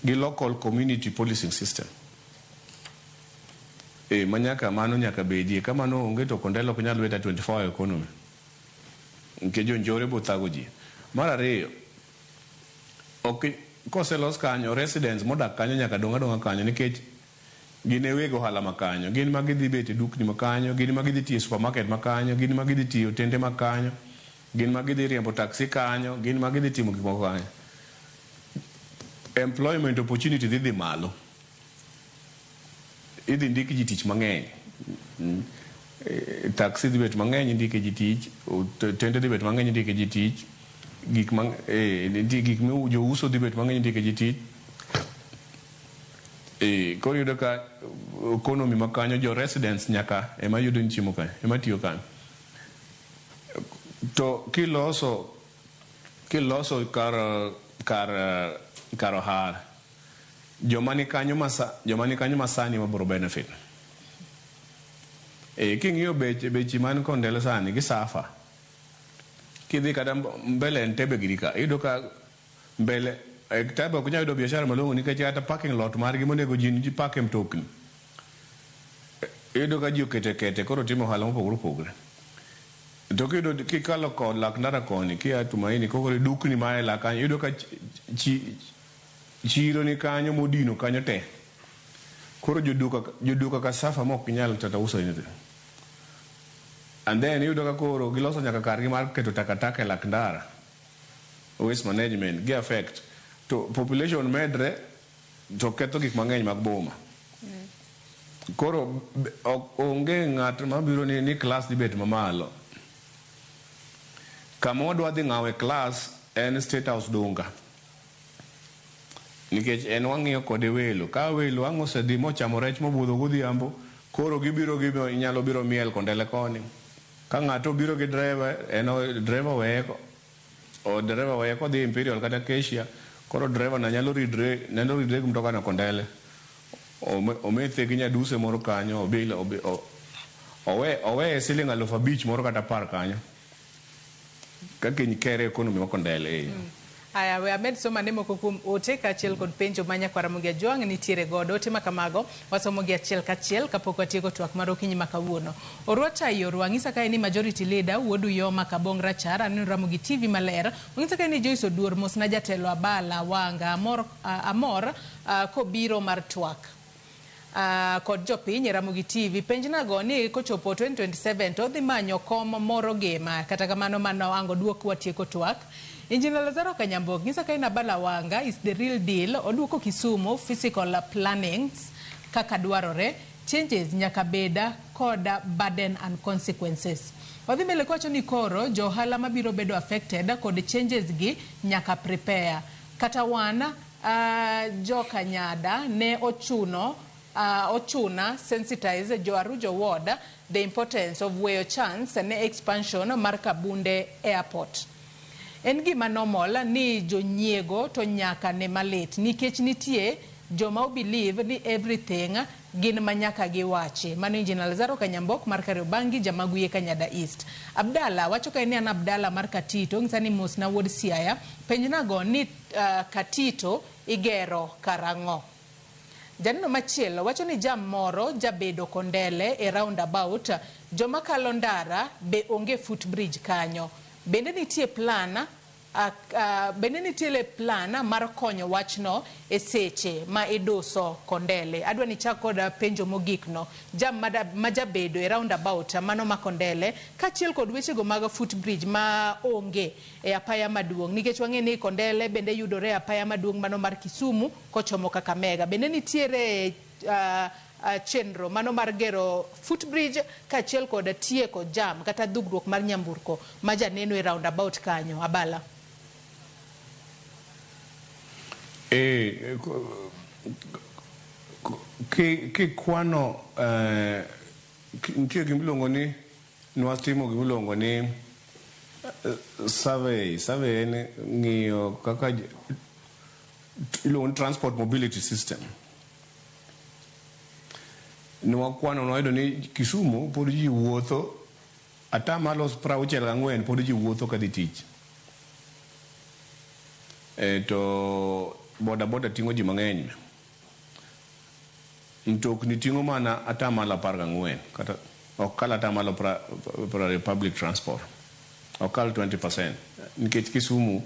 gi local community policing system. Ma nyaka mano nyaka bedie. Ka mano onge to Kondele ok nyal bet a 24 hour economy. Nikech jonjore bo thago ji. Mar ariyo, ok koselos kanyo residents modak kanyo nyaka dong' adong'a kanyo nikech gin e weg ohala ma kanyo. Gin ma gidhi bet e dukni ma kanyo, gin ma gidhi tiyo e supermarket ma kanyo, gin ma gidhi tiyo e otende ma kanyo, gin ma gidhi riembo taxi kanyo, gin ma gidhi timo gik moko kanyo. Employment opportunity dhi malo. Idhi ndik ji tich mang'eny. Taxi dhi bet mang'eny indike ji tich, otende dhi bet mang'eny indike ji tich, gik nitie gik jouso dhi bet mang'eny indike ji tich. Koro iyudo ka economy ma kanyo jo residents nyaka ema yudo ni chiemo kanyo, ema tiyo kanyo. To kiloso kar ohala, joma ni kanyo masani ema biro benefit. King'iyo bechi man Kondele sani gi safa. Kidhi kata mbele Entebbe giri ka, iyudo ka mbele Entebbe ok nyal yudo biashara malong'o nikech kata parking lot margi monego ji park e mtokni. Iyudo ka ji okete kete koro timo ohala mopogore opogore. To kiyudo kikalo kod lak ndara koni kia Tumaini koro dukni ma e lak kanyo iyudo ka chiro ni kanyo modino kanyo te. Koro joduka ka safa mok nyal kata uso anything. And then iyudo ka koro giloso nyaka kargi mar keto takataka e lak ndara. Waste management gi affect. To population medre to ketho gik mang'eny mag boma. Koro onge ng'at mabiro ni class dhi bet mamalo. Kama wadwa dhi ng'awe class en State House Dunga. Nikech en wang'iyo kode welo. Ka welo ang' osedhi mochamo rech mobudho godhiambo, koro gibiro inyalo biro miel Kondele koni. Ka ng'ato obiro gi driver, en driver weye o driver weye kodhi Imperial kata Acacia, koro driver na nyalo ridre gi mtoka no Kondele. Omethe gi nyaduse moro kanyo, obil owe siling 5,000 moro kata 10 kanyo. Kaka kere economy ma Kondele. Aya, we amed somo ane moko kuom ote kaachiel kod penjo ma nyakwar Ramogi Ajwang' nitiere godo. Ote ma kamago wasomo gi achiel kachiel kapok watieko twak mar okinyi ma kawuono. Orwata Yorwa ng'isa kae ni Majority Leader Wuod Uyoma Kabong Rachar aneno Ramogi TV maler. Ong'isa kae ni Joyce Oduor mosna jatelo Abala Wanga amor kobiro mar twak kod jopiny e Ramogi TV. Penjnago ni kochopo 2027 to odhi manyo kom moro gema. Kata kamano mano ango duok watieko twak. Engineer Lazaro Kanyambok ng'isa kae ni Abala Wanga is the real deal. Oduoko Kisumu physical plannings kaka dwarore. Changes nyaka beda koda burden and consequences. Odhi mbele kowacho ni koro jo ohala mabiro bedo affected kod changes gi nyaka prepare. Kata wan jokanyada ne ochuno ochuna sensitize jo Arujo Ward the importance of weyo chance ne expansion mar Kabunde Airport. En gima normal ni jonyiego to nyaka ne malit nikech nitie joma believe ni everything gin manyaka giwachi. Mano Engineer Lazaro Kanyambok mar Kariobangi, Jamaguye Kanyada East. Abdalla wacho ka en Abdalla mar Katito, ng'isa ni mosna wuod Siaya, penjnago ni Katito igero karang'o. Janeno machielo wacho ni jam moro jabedo Kondele e roundabout, joma kalo ndara be onge footbridge kanyo. Bende nitie plan bende nitiere plan mar konyo wachno e seche ma iduso Kondele. Adwa ni chak kod penjo mogik no. Jam ma jabedo e roundabout mano ma Kondele kaachiel kod wechego mag footbridge ma onge e apaya maduong', nikech wang'e ni Kondele bende yudore e apaya maduong' mano mar Kisumu kochomo Kakamega. Bende nitiere chenro mano mar gero footbridge kaachiel kod tieko jam kata dhugruok mar nyamburko ma janeno e roundabout kanyo. Abala. Kikwano nitie gimiluongo ni nwatimo gimiluongo ni survey. Survey en ng'iyo kaka iluongo ni transport mobility system. Nwakwano nwayudo ni Kisumu pod ji wuotho 64% pod ji wuotho kadhi tich. To boda boda ting'o ji mang'eny. Mtokni ting'o mana 14% kata ok kal 20% public transport. Ok kal 20% nikech Kisumu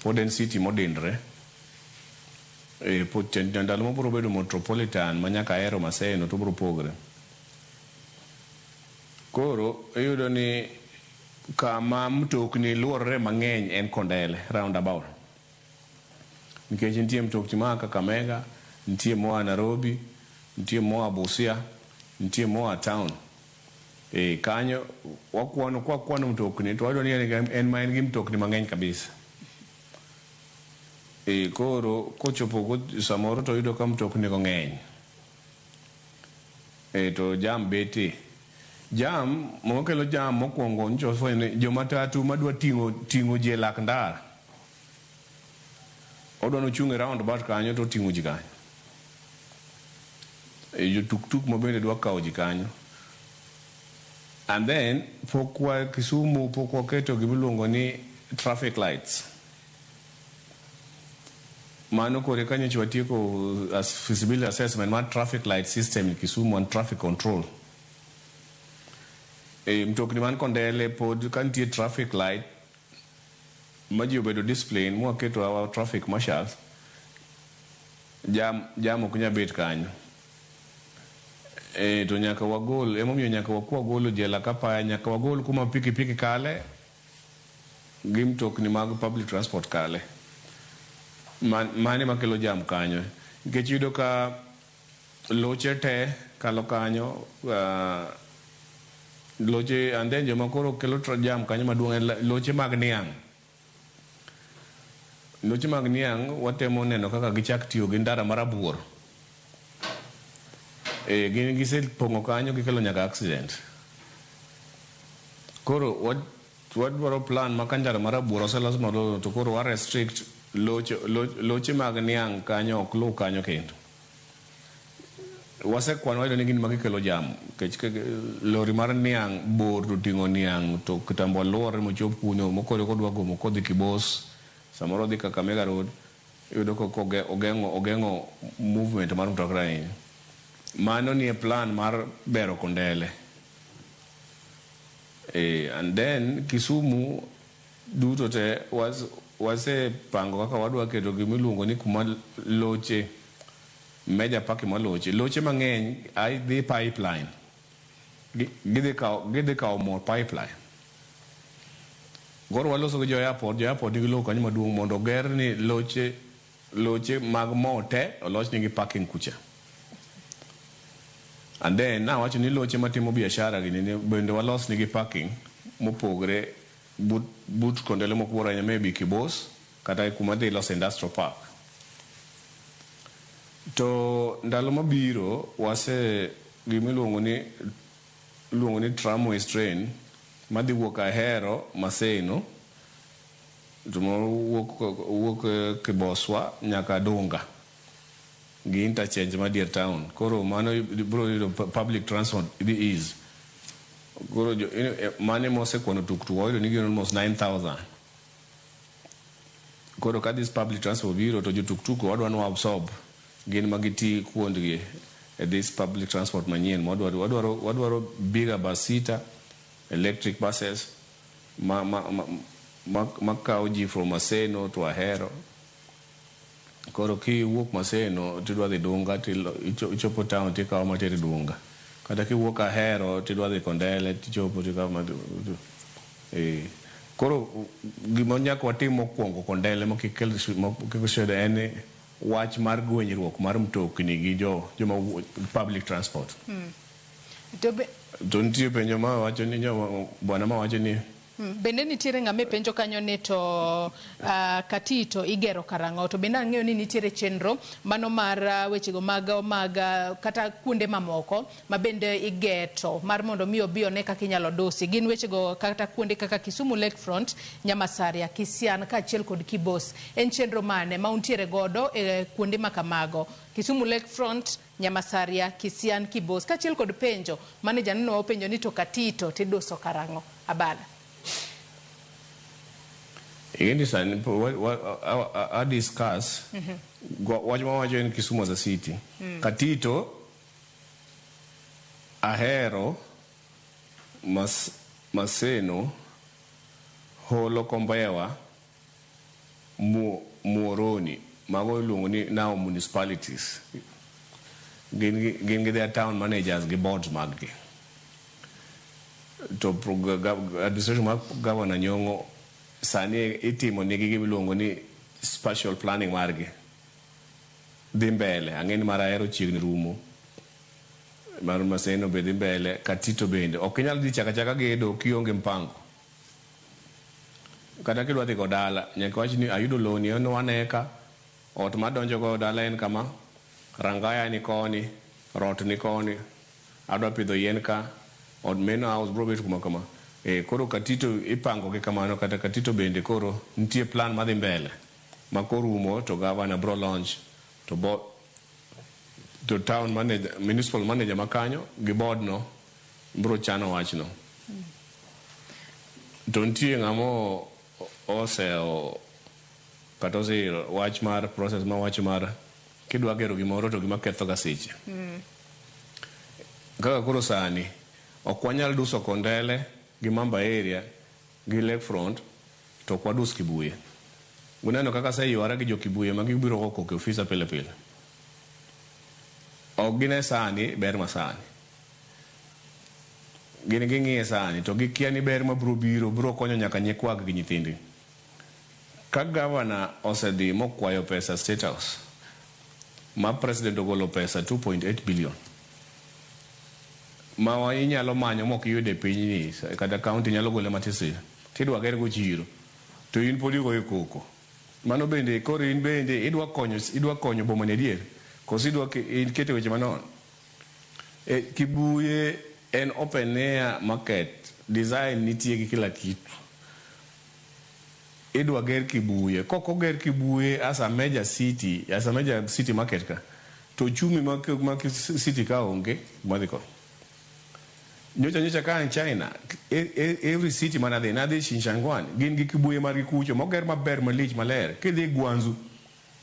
pod en city modinre. Pod ndalo mabiro bedo metropolitan ma nyaka Ahero Maseno to biro pogre. Koro iyudo ni kama mtokni luorore mang'eny en Kondele roundabout. Nikech nitie mtokni moa Kakamega, nitie moa Nairobi, nitie moa Busia, nitie moa town. Kanyo wakwano kwakwano mtokni to wayudo ni en ma en gi mtokni mang'eny kabisa. Koro kochopo samoro to yudo ka mtokni go ng'eny. To jam betie. Jam mokelo jam mokwongo nyicho fwenyo ni jomatatu madwa ting'o ji e lak ndara. Odwa nochung' e roundabout kanyo to oting'o ji kanyo. Jo tuktuk ma bende dwa kawo ji kanyo. And then pok wa Kisumu pok waketo gimiluongo ni traffic lights. Mano kore ka nyocha watieko as feasibility assessment mar traffic light system in Kisumu and traffic control. Mtokni man Kondele pod ka nitie traffic light ma ji obedo discipline mwaketo our traffic marshals, jam ok nyal bet kanyo. To nyaka wagol, emomiyo nyaka wakwa golo jela kapaya, nyaka wagol kuma pikipiki kale gi mtokni mag public transport kale. Mane makelo jam kanyo nikech iyudo ka loche te kalo kanyo, loche, and then joma koro kelo jam kanyo maduong' en loche mag niang'. Loche mag niang' watemo neno kaka gichak tiyo gi ndara marabuor. E, gin gisepong'o kanyo, gikelo nyaka accident. Koro wadwaro plan ma ka ndara marabuor oselos malong'o to koro wa restrict loche mag niang' kanyo ok luw kanyo kendo. Wasekwano, wayudo ni gin ma gikelo jam nikech lori mar niang' bor to ting'o niang' to kitambo luore mochop kuno mokoro kodwa gomo kodhi Kibos, samoro odhi Kakamega Road, iyudo ka ogeng'o movement mar mtoka ahinya. Mano nie plan mar bero Kondele. And then Kisumu duto te wasepango kaka wadwa keto gimiluongo ni kuma loche major parking mar loche. Loche mang'eny ai dhi pipeline. Gidhi kawo mo pipeline. Koro waloso gi jo airport, jo airport nigi lowo kanyo maduong' mondo oger ni loche mag mo te olos nigi parking kucha. And then nawacho ni loche matimo biashara gini ni bende walos nigi parking mopogre but Kondele mok bor ahinya, maybe Kibos kata kuma dhi loso industrial park. To ndalo mabiro wase gimiluongo ni iluongo ni tramways train madhi wuok Ahero Maseno to moro wuok Kiboswa nyaka Dunga gi interchange madier town. Koro mano biro yudo public transport dhi ease. Koro mane mosekwano tuktuk wayudo ni gin almost 9000. Koro ka this public transport biro to jotuktuk wadwa ni absorb gin ma giti kuondgi e this public transport manyien. Wadwaro bigger bus seater, electric buses ma kawo ji from Maseno to Ahero. Koro kiwuok Maseno tidwa dhi Dunga, ichopo town tikawo materi Dunga. Kata kiwuok Ahero tidwa dhi Kondele, tichopo tikawo eh. Koro gima nyaka watim mokwongo Kondele mokik shida en ni wach mar gwenyruok mar mtokni gi jo joma public transport. To be, To nitie penjo ma wacho ni joma bwana ma wacho ni Bende nitiere ng'ama e penjo kanyo ni to Katito igero karang'o? To bende ang'eyo ni nitiere chenro mano mar wechego mag kata kuonde mamoko ma bende igeto mar mondo mi obi one kaka inyalo dusi. Gin wechego kata kuonde kaka Kisumu Lakefront, Nyamasaria, Kisian kaachiel kod Kibos. En chenro mane ma untiere godo e kuonde ma kamago? Kisumu Lakefront, Nyamasaria, Kisian, Kibos kaachiel kod penjo mane janeno openjo ni to Katito tiduso karang'o? Abala. Ing'eni sani a discuss wach mawacho en Kisumu as a city. Katito, Ahero, Maseno, Holo Kombewa, Muhoroni, mago iluongo ni now municipalities. Gin gi their town managers gi boards mag gi. To administration mar Governor Nyong'o sani itimo nigi gima iluongo ni spatial planning margi. Dhi mbele, ang'e ni mar Ahero chiegni rumo. Mar Maseno be dhi mbele, Katito bende. Ok inyal dhi chaka chaka gedo kionge mpango. Kata kidwa dhi go dala, nyaka iwach ni ayudo loan en 1 acre, ot madonjo go dala en kama, rangaya ni koni, rot ni koni, adwa pidho yien ka, od main house bro bet kuma kama. E, koro Katito ipango gi kamano, kata Katito bende koro nitie plan madhi mbele. Ma korumo to governor bro launch to bo to town manager, municipal manager makanyo gi board no bro chano wachno. To nitie ng'ama oseo kata oseyiro wach mar process ma wach mar kidwa gero gimoro to gima ketho ga seche. Kaka koro sani ok wanyal duso Kondele gi Mamba area gi Lakefront to ok wadus Kibuye. Uneno kaka aseywara gi jo Kibuye ma gibiro go koko e ofisa pile pile. Ok gine sani ber masani. Gin ging'iye sani to gikia ni ber mabiro biro biro konyo nyaka nyikwagi gi nyithindgi. Ka governor osedhi mokwayo pesa State House, ma president ogolo pesa 2.8 billion ma inyalo manyo mok iyudo e pinyni, kata county nyalo gole matis, tidwa ger go chiro, to in pod igoyo koko. Mano bende koro in bende idwa konyo boma ni adier koso idwa keto weche manono e Kibuye? En open air market, design nitie gi kila kitu. Idwa ger Kibuye, kok oger Kibuye as a major city, as a major city market ka, to uchumi ma city ka onge madhi ko. Nyocha ka an China, every city manadhi, nadhi Shijiazhuang, gin gi Kibuye margi kucho moger maber, malich, maler. Kidhi Guangzhou,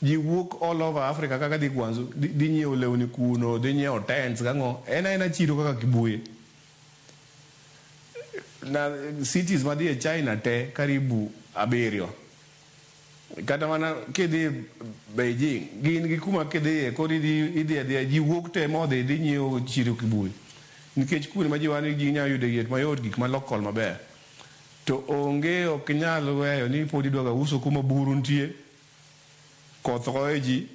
ji wuok all over Africa kaka dhi Guangzhou, dhi nyiewo lewni kuno, dhi nyiewo tents gang'o. En aena chiro kaka Kibuye. Na cities madhi e China te karibu abiriyo, kata mana kidhi Beijing, gin gi kuma kidhiye koro idhi adhiya, ji wuok te modhi dhi nyiewo chiro Kibuye, nikech kuonde ma ji wan ji nyalo yude yot mayot, gik ma local maber. To onge, ok nyal weyo ni pod idwaga uso kuma buru nitie, koth goyo ji,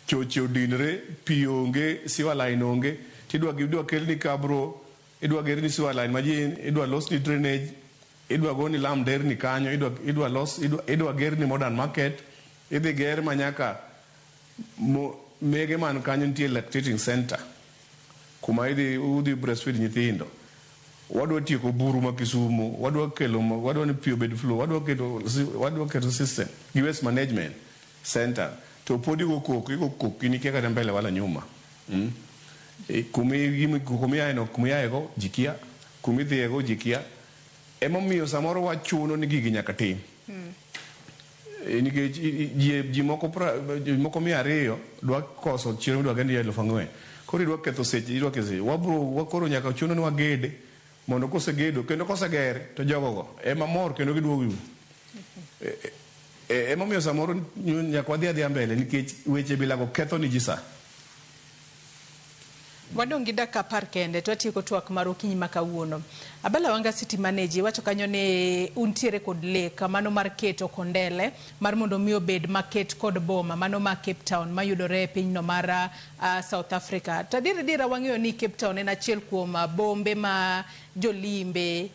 choche odinre, pi onge, sewer line onge, tidwa idwa kelni cabro, idwa gerni sewer line majin, idwa losni drainage, idwa goni lam nderni kanyo, idwa los, idwa gerni modern market, idhi ger manyaka mege man kanyo nitie lactating center kuma idhi udhi breastfeed nyithindo. Wadwa tieko buru ma Kisumu, wadwa kelo wadwa ni pi obed flow, wadwa keto system gi waste management center, to pod igo koko, igo koko, in ikia kata mbele wala nyuma. E, kumiae no, kumiae go ji kia, kumidhiye go ji kia. Emomiyo samoro wachuno ni gigi nyaka tim. E, nikech ji moko 200 dwa koso chiemo midwa gend 4,000, koro idwa ketho seche, idwa ketho seche. Wabro wakoro nyaka chuno ni wagede mondo kosegedo kendo koseger to jogogo ema mor kendo giduogo yudo. Emomiyo samoro nyaka wadhi adhiya mbele, nikech weche bilago ketho ni ji sa. Wadong' gi dakika 10 kende to watieko twak mar okinyi ma kawuono. Abala Wanga, City Manager, iwacho kanyo ni untiere kod lek mano mar keto Kondele mar mondo mi obed maket kod boma mano ma Cape Town mayudore e pinyno mar South Africa. To adier adiera wang'eyo ni Cape Town en achiel kuom bombe ma jolimbe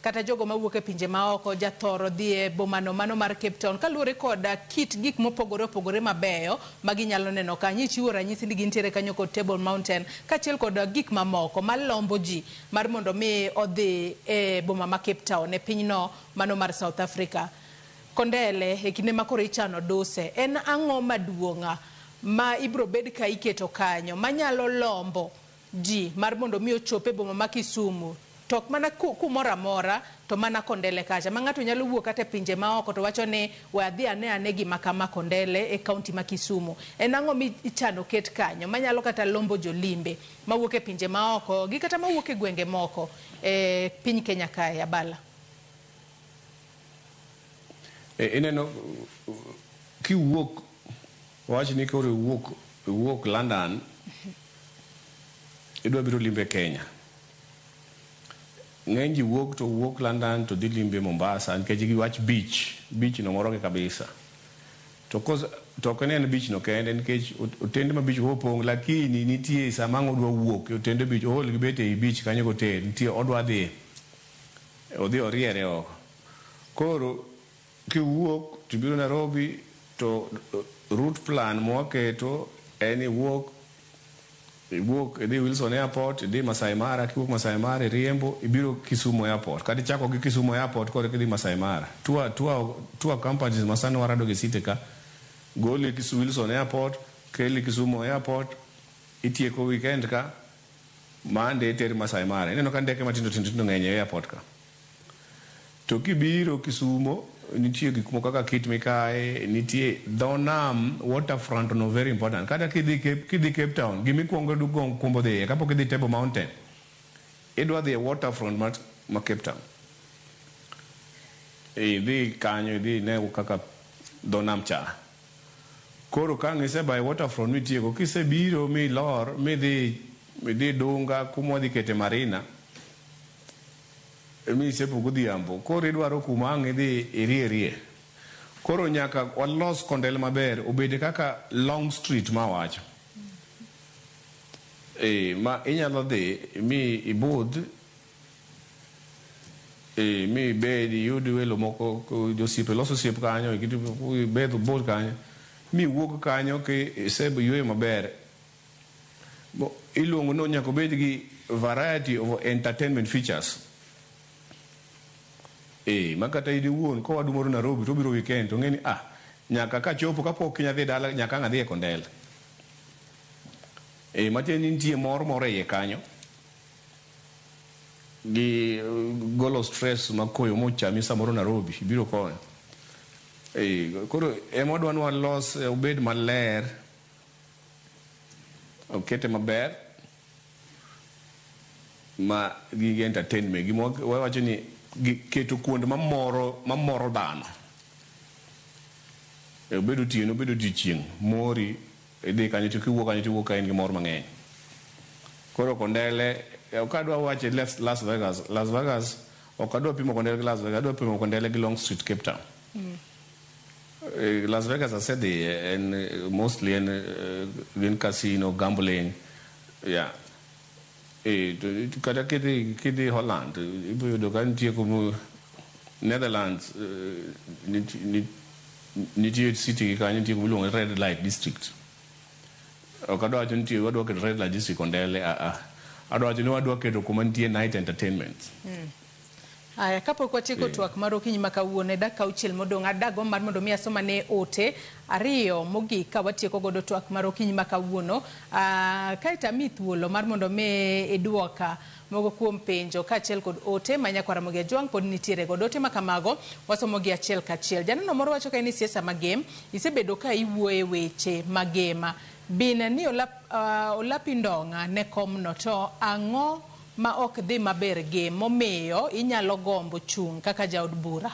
kata jogo mawuok e pinje maoko jathoro dhi e bomano mano mar Cape Town kaluwore kod kit gik mopogore opogore mabeyo ma ginyalo neno kanyo. Ichiwo ranyisi ni gintiere kanyo kod Table Mountain kaachiel kod gik mamoko malombo ji mar mondo mi odhi e boma ma Cape Town e pinyno mano mar South Africa. Kondele, e kinde ma koro ichano duse, en ang'o maduong' ma ibro bed ka iketo kanyo manyalo lombo ji mar mondo mi ochop e boma ma Kisumu, to ok mana kumoro amora, to mana Kondele kacha ma ng'ato nyalo wuok kata e pinje maoko to wacho ni we adhi ane gima kama Kondele e kaunti ma Kisumu? En ang'o michano ket kanyo manyalo kata lombo jolimbe mawuok e pinje maoko gi kata mawuok e gwenge moko e piny Kenya kae, Abala? E, ineno kiwuok, wach ni koro iwuok London, idwa biro limbe Kenya. Ng'eny ji wuok to wuok London to dhi limbe Mombasa nikech giwach beach, beach no morogi kabisa. To ok en beach no kende, nikech otende ma beach go opong', lakini nitie sama ang' odwa wuok e otende beach, ool gi bet ei beach kanyo gotel, nitie odwa dhi odhi oriere oko. Koro kiwuok tibiro Nairobi, to route plan mwaketo en iwuok idhi Wilson Airport, idhi Masai Mara, kiwuok Masai Mara iriembo ibiro Kisumu Airport, kata ichako gi Kisumu Airport koro kidhi Masai Mara. Tour companies ma sani warado gi city ka goli Wilson Airport, keli Kisumu Airport, itieko weekend ka, Monday iteri Masai Mara. Ineno ka ndeke matindo tindo tindo ng'eny e airport ka. To kibiro Kisumo, nitie gik moko kaka Kit Mikayi, nitie dho nam, waterfront no very important. Kata kidhi Cape Town, gimikwongo kumbo dhiye kapok idhi Table Mountain, idwa dhi e waterfront ma Cape Town. Idhi kanyo, idhi ine kaka dho nam cha. Koro ka ang' isebayo waterfront mitieko, kisebiro milor midhi midhi Dunga kuma wadhi kete marina, misepo godhiambo, koro idwaro kuma ang' idhi irierie. Koro nyaka walos Kondele maber obed kaka Long Street ma wacho. Ma inyalo dhi mi ibudh, mi ibed iyud welo moko, josiepe los osiep kanyo, ibed ubudh kanyo, mi iwuog kanyo ki iseyweyo maber. Iluongo ni nyaka obed gi variety of entertainment features. Ma kata in iwuon kowadu moro Nairobi to obiro weekend to ong'e ni nyaka kachopo kapok kiny adhi dala nyaka ang' adhi e Kondele. Matiende ni nitie mor moro e iye kanyo. Gi golo stress ma koyo mochami samoro Nairobi ibiro koni. Koro ema wadwa ni walos obed maler, okete maber ma gige entertainment gima wawacho ni keto kuonde mamoro dhano. Obed otieno, obed odiochieng', mori idhi kanyo to kiwuok kanyo tiwuok ka in gi mor mang'eny. Koro Kondele, ok adwa wacho Las Vegas. Las Vegas, ok adwa pimo Kondele gi Las Vegas, adwa pimo Kondele gi Long Street, Cape Town. Las Vegas asedhiye, en mostly en gin casino, gambling, yeah. Kata kidhi Holland, ibiro yudo ka nitie kuma Netherlands, nitie city gi kanyo nitie kuma iluongo ni Red Light District. Ok adwa wacho ni nitie wadwa keto Red Light District Kondele, Adwa wacho ni wadwa keto kuma nitie night entertainment. Aya, kapok watieko twak mar okinyi ma kawuono e dakika auchiel modong', adago mar mondo mi asomane ote ariyo mogik ka watieko godo twak mar okinyi ma kawuono. Kaeto amiyi thuolo mar mondo mi iduoka moko kuom penjo kaachiel kod ote ma nyakwar Ramogi Ajwang' pod nitiere godo. Ote ma kamago wasomogi achiel kachiel. Janeno moro wacho ka in siasa magem, isebedo ka iwuoye weche magema. Bin ni olapi ndong'a ne komno to ang'o ma ok dhi maber gem momiyo inyalo gombo chung' kaka jaod bura.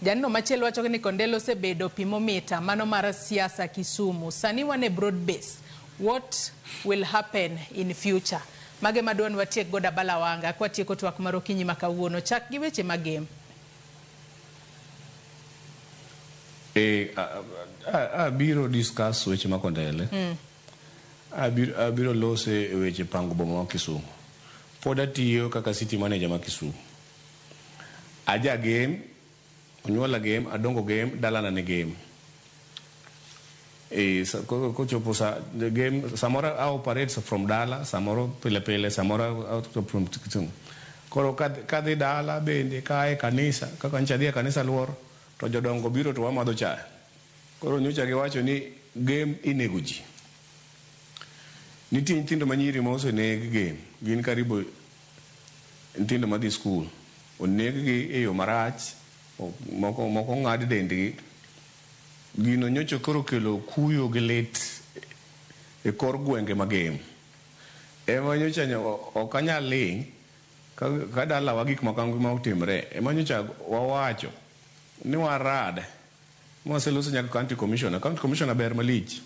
Janeno machielo wacho ni Kondele osebedo pimomita mano mar siasa Kisumu. Sani wan e broad base. What will happen in future? Mage madwa ni watiek godo abala wanga kwatieko twak mar okinyi ma kawuono. Chak gi weche magem. Abiro discuss weche ma Kondele. Abiro lose e weche pango boma ma Kisumu. Pod atiyo kaka city manager ma Kisumu. Aja Gem, onyuola Gem, adongo Gem, dalana ne Gem. Kochopo sa Gem, samoro I operate from dala, samoro pile pile, samoro out from Kisumu. Koro kadhi dala bende kae kanisa, kaka nyocha adhi e kanisa luor, to jodongo biro to wamadho chae. Koro nyocha giwacho ni Gem inego ji. Nitie nyithindo manyiri ma oseneg Gem, gin karibu nyithindo madhi skul. Oneg-gi e yo marach, moko ong'ad dendgi. Gino nyocha koro kelo kuyo gi lit e kor gwenge mag Gem. Ema nyocha ok anyal ling' ka dalawa gik ma kamago ma otimre. Ema nyocha wawacho ni warad mwaseloso nyaka county commissioner. County commissioner ber malich.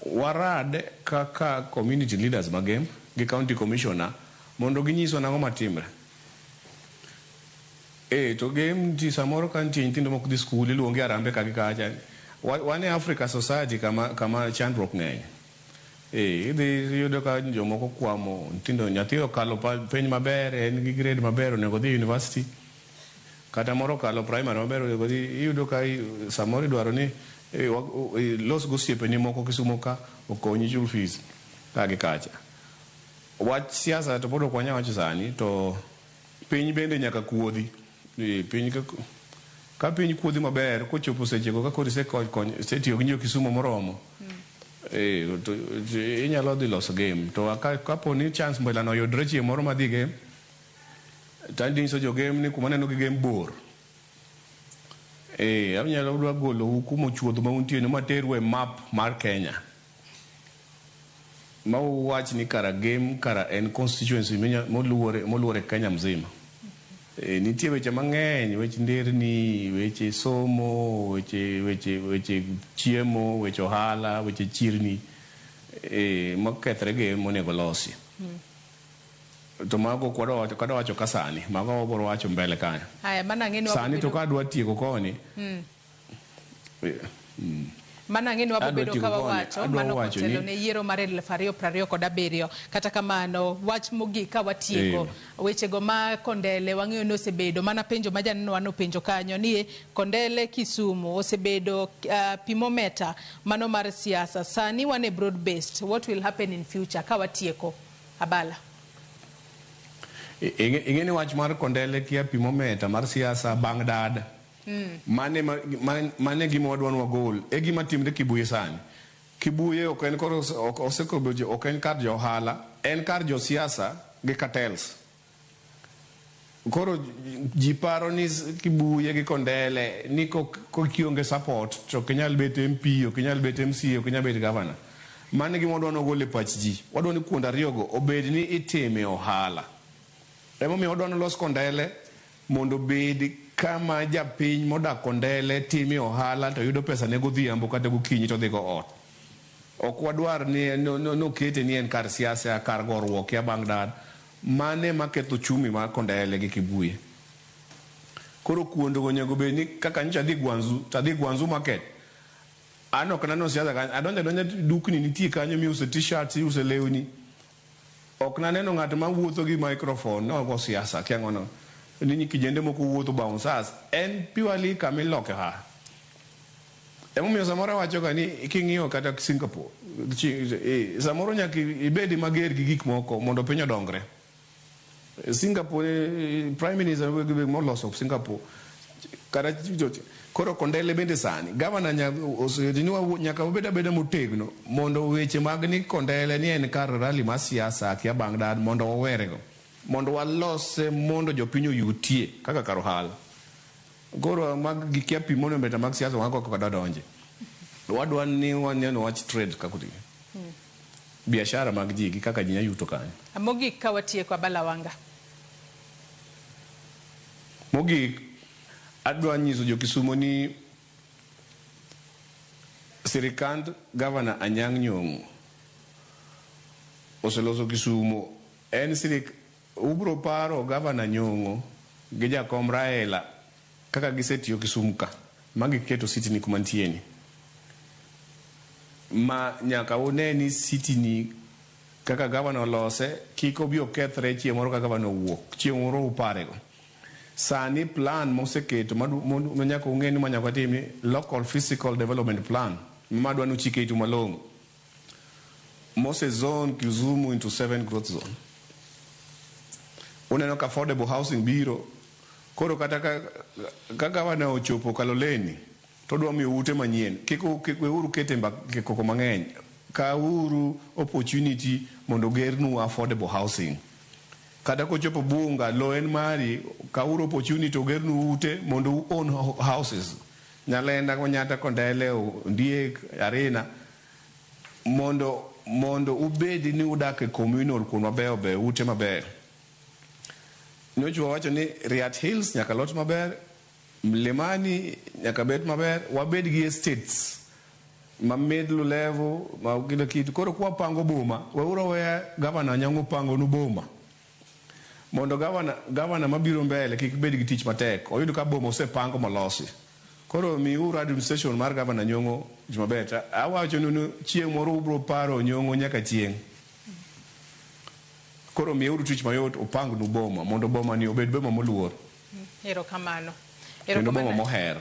Warad kaka community leaders mag Gem gi county commissioner mondo ginyiswa nang'o matimre. To Gem nitie samoro ka nitie nyithindo mok dhi skul iluongi harambee ka gi kacha. Wan e Africa society kama chandruok ng'eny. Idhi yudo ka jomoko kwamo nyithindo, nyathi okalo penj maber, en gi grade maber, onego odhi university. Kata moro okalo primary maber, onego odhi, iyudo ka samoro idwaro ni los gosiepeni moko Kisumu ka okonyi chul fees ka gi kacha. Wach siasa to pod ok wanyal wacho sani, to piny bende nyaka kuodhi. Piny ka piny kuodhi maber, kochopo sechego ka koro isetiyo gi jo Kisumu moromo, to inyalo dhi loso Gem. To kapo ni chance mbelano oyudre chieng' moro madhi Gem, to adhi nyiso jo Gem ni kuma aneno gi Gem bor. Anyalo dwa golou kuma ochuodho ma untie no materu e map mar Kenya. Ma uwach ni kara Gem kara en constituency moluore Kenya mzima. Nitie weche mang'eny, weche nderni, weche somo, weche chiemo, weche ohala, weche chirni, mokethre Gem monego losi. To mago ok wadwa wacho, kadwa wacho ka sani, mago wabiro wacho mbele kanyo. Haya, mano ang'e ni Sani to wabobedo kadwa tieko koni. Mano ang'e ni Adwa wabobedo tieko ka koni, wawacho adwa mano wacho kotelo ni ne yiero mar 2027. Kata kamano, wach mogik ka watieko wechego ma Kondele wang'eyo ni osebedo mana penjo ma janeno nopenjo kanyo ni Kondele Kisumu osebedo pimometa mano mar siasa. Sani wan e broad based. What will happen in future ka watieko Abala? Ing'e ni wach mar Kondele kia pimometa mar siasa bang' dad. Mane mane gima wadwa ni wagol e gima timre Kibuye sani. Kibuye ok en koro ok osekobedo ok en kar jo ohala, en kar jo siasa gi cartels. Koro ji paro ni Kibuye gi Kondele ni kionge support to ok inyal bet MP, ok inyal bet MCA, ok inyal bet governor. Mano e gima wadwa ni wagol e pach ji. Wadwa ni kuonde ariyogo obed ni itime ohala. Emomiyo wadwa ni los Kondele mondo obed kama japiny modak Kondele time ohala to yudo pesa ne godhiambo kata gokinyi to odhi go ot. Ok wadwar ni nokete ni en kar siasa, kar goruok ya bang' dad. Mane ema ketho uchumi mar Kondele gi Kibuye. Koro kuondego onego bed ni kaka nyocha adhi Gwanzu, to adhi Gwanzu market. An ok naneno siasa kanyo. Adonjo adonja dukni nitie kanyo miuse t-shirts, iuse lewni. Ok naneno ng'at ma wuotho gi microphone nogo siasa akia ng'ono. Ni kijende moko wuotho bouncers. En purely kama iloke ohala. Emomiyo samoro awacho ga ni king'iyo kata Singapore, samoro nyaka ibed mager gi gik moko mondo piny odongre. Singapore, Prime Minister moloso Singapore, kata koro Kondele bende sani, governor nyaka wabed abeda motegno mondo weche mag ni Kondele ni en kar rally mar siasa akia bang' dad mondo wawerego. Mondo walose mondo jopiny oyutie kaka kar ohala. Koro mag gikia pimono mag siasa mago ok wadwa donje. Wadwa ni waneno wach trade kaka oting'o. Biashara mag ji gi kaka ji nyalo yuto kanyo. Mogik ka watieko Abala Wanga. Mogik, adwa nyiso jo Kisumo ni sirikand Governor Anyang' Nyong'o oseloso Kisumo. En sirik ubro paro Governor Nyong'o gi jakom Raila kaka gisetiyo Kisumu ka ma giketo city ni kuma nitie ni. Ma nyaka une ni city ni kaka governor olose kik obi okethre chieng' moro ka governor owuok chieng' moro uparego. Sani plan moseketo ma nyaka ung'e ni ma nyaka watim ni local physical development plan ma dwa ni uchike itu malong'o. Mose zone Kisumu into 7 growth zone. Uneno ka affordable housing biro. Koro kata ka governor ochopo Kaloleni to odwa miyo ute manyien. Kik weuru kete koko mang'eny. Kawuru opportunity mondo ogernu affordable housing. Kata kochopo Bunga, lo en mari, kawuru opportunity ogernu ute mondo u own houses. Nyalenda, Manyata, Kondele, Ondiek, Arena. Mondo ubed ni udak e communal kuond mabeyo beyo, ute mabeyo. Nyocha wawacho ni Riat Hills nyaka lot maber, Mlimani nyaka bed maber, wabed gi estates ma middle level, ma kila kitu. Koro kwa pango boma, weuru aweya Governor Anyang'o pango nu boma. Mondo governor mabiro mbele kik bed gi tich matek, oyud ka boma osepango molosi. Koro miuru administration mar Governor Nyong'o tich maber. Awacho nu chieng' moro ubro paro Nyong'o nyaka chieng'. Koro miuru tich mayot opang nu boma mondo boma ni obed boma moluor. Erokamano. Kendo boma moher.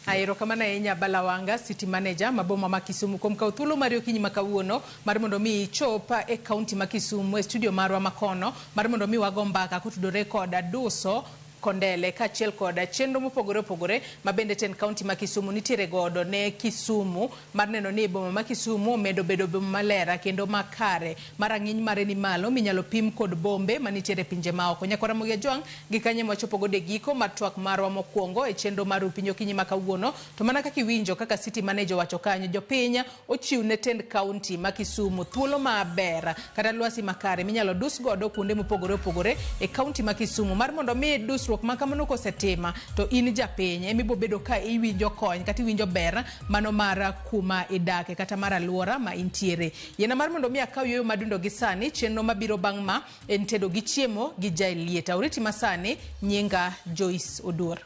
Erokamano ahinya Abala Wanga, City Manager ma boma ma Kisumu kuom kawo thuolo mari okinyi ma kawuono mar mondo mi ichop e kaunti ma Kisumu e studio marwa makono mar mondo mi wago mbaka kotudore kod duso Kondele kaachiel kod chenro mopogore opogore ma bende tend kaunti ma Kisumu nitiere godo ne Kisumu mar neno ni boma ma Kisumu omedo bedo boma maler kendo makare ma rang'iny mare ni malo minyalo pim kod bombe manitiere e pinje maoko. Nyakwa Ramogi Ajwang' gi kanyo ema wachopo godo e giko mar twak marwa mokwongo e chenro mar Rupiny Okinyi ma kawuono. To mana kaka iwinjo kaka City Manager owacho kanyo, jopiny ochiw ne tend kaunti ma Kisumu thuolo maber kata lwasi makare minyalo dus godo kuonde mopogore opogore e kaunti ma Kisumu mar mondo mi dusruok Dusruok ma kamano kosetima to in japiny ema ibiro bedo ka iwinjo kony kata iwinjo ber mano mar kuma idake kata mar aluora ma intiere. Yiena mar mondo mi akaw yueyo madundo gi sani, chenro mabiro bang' ma en tedo gi chiemo gi Jael Lieta. Oriti masani, nyinga Joyce Oduor.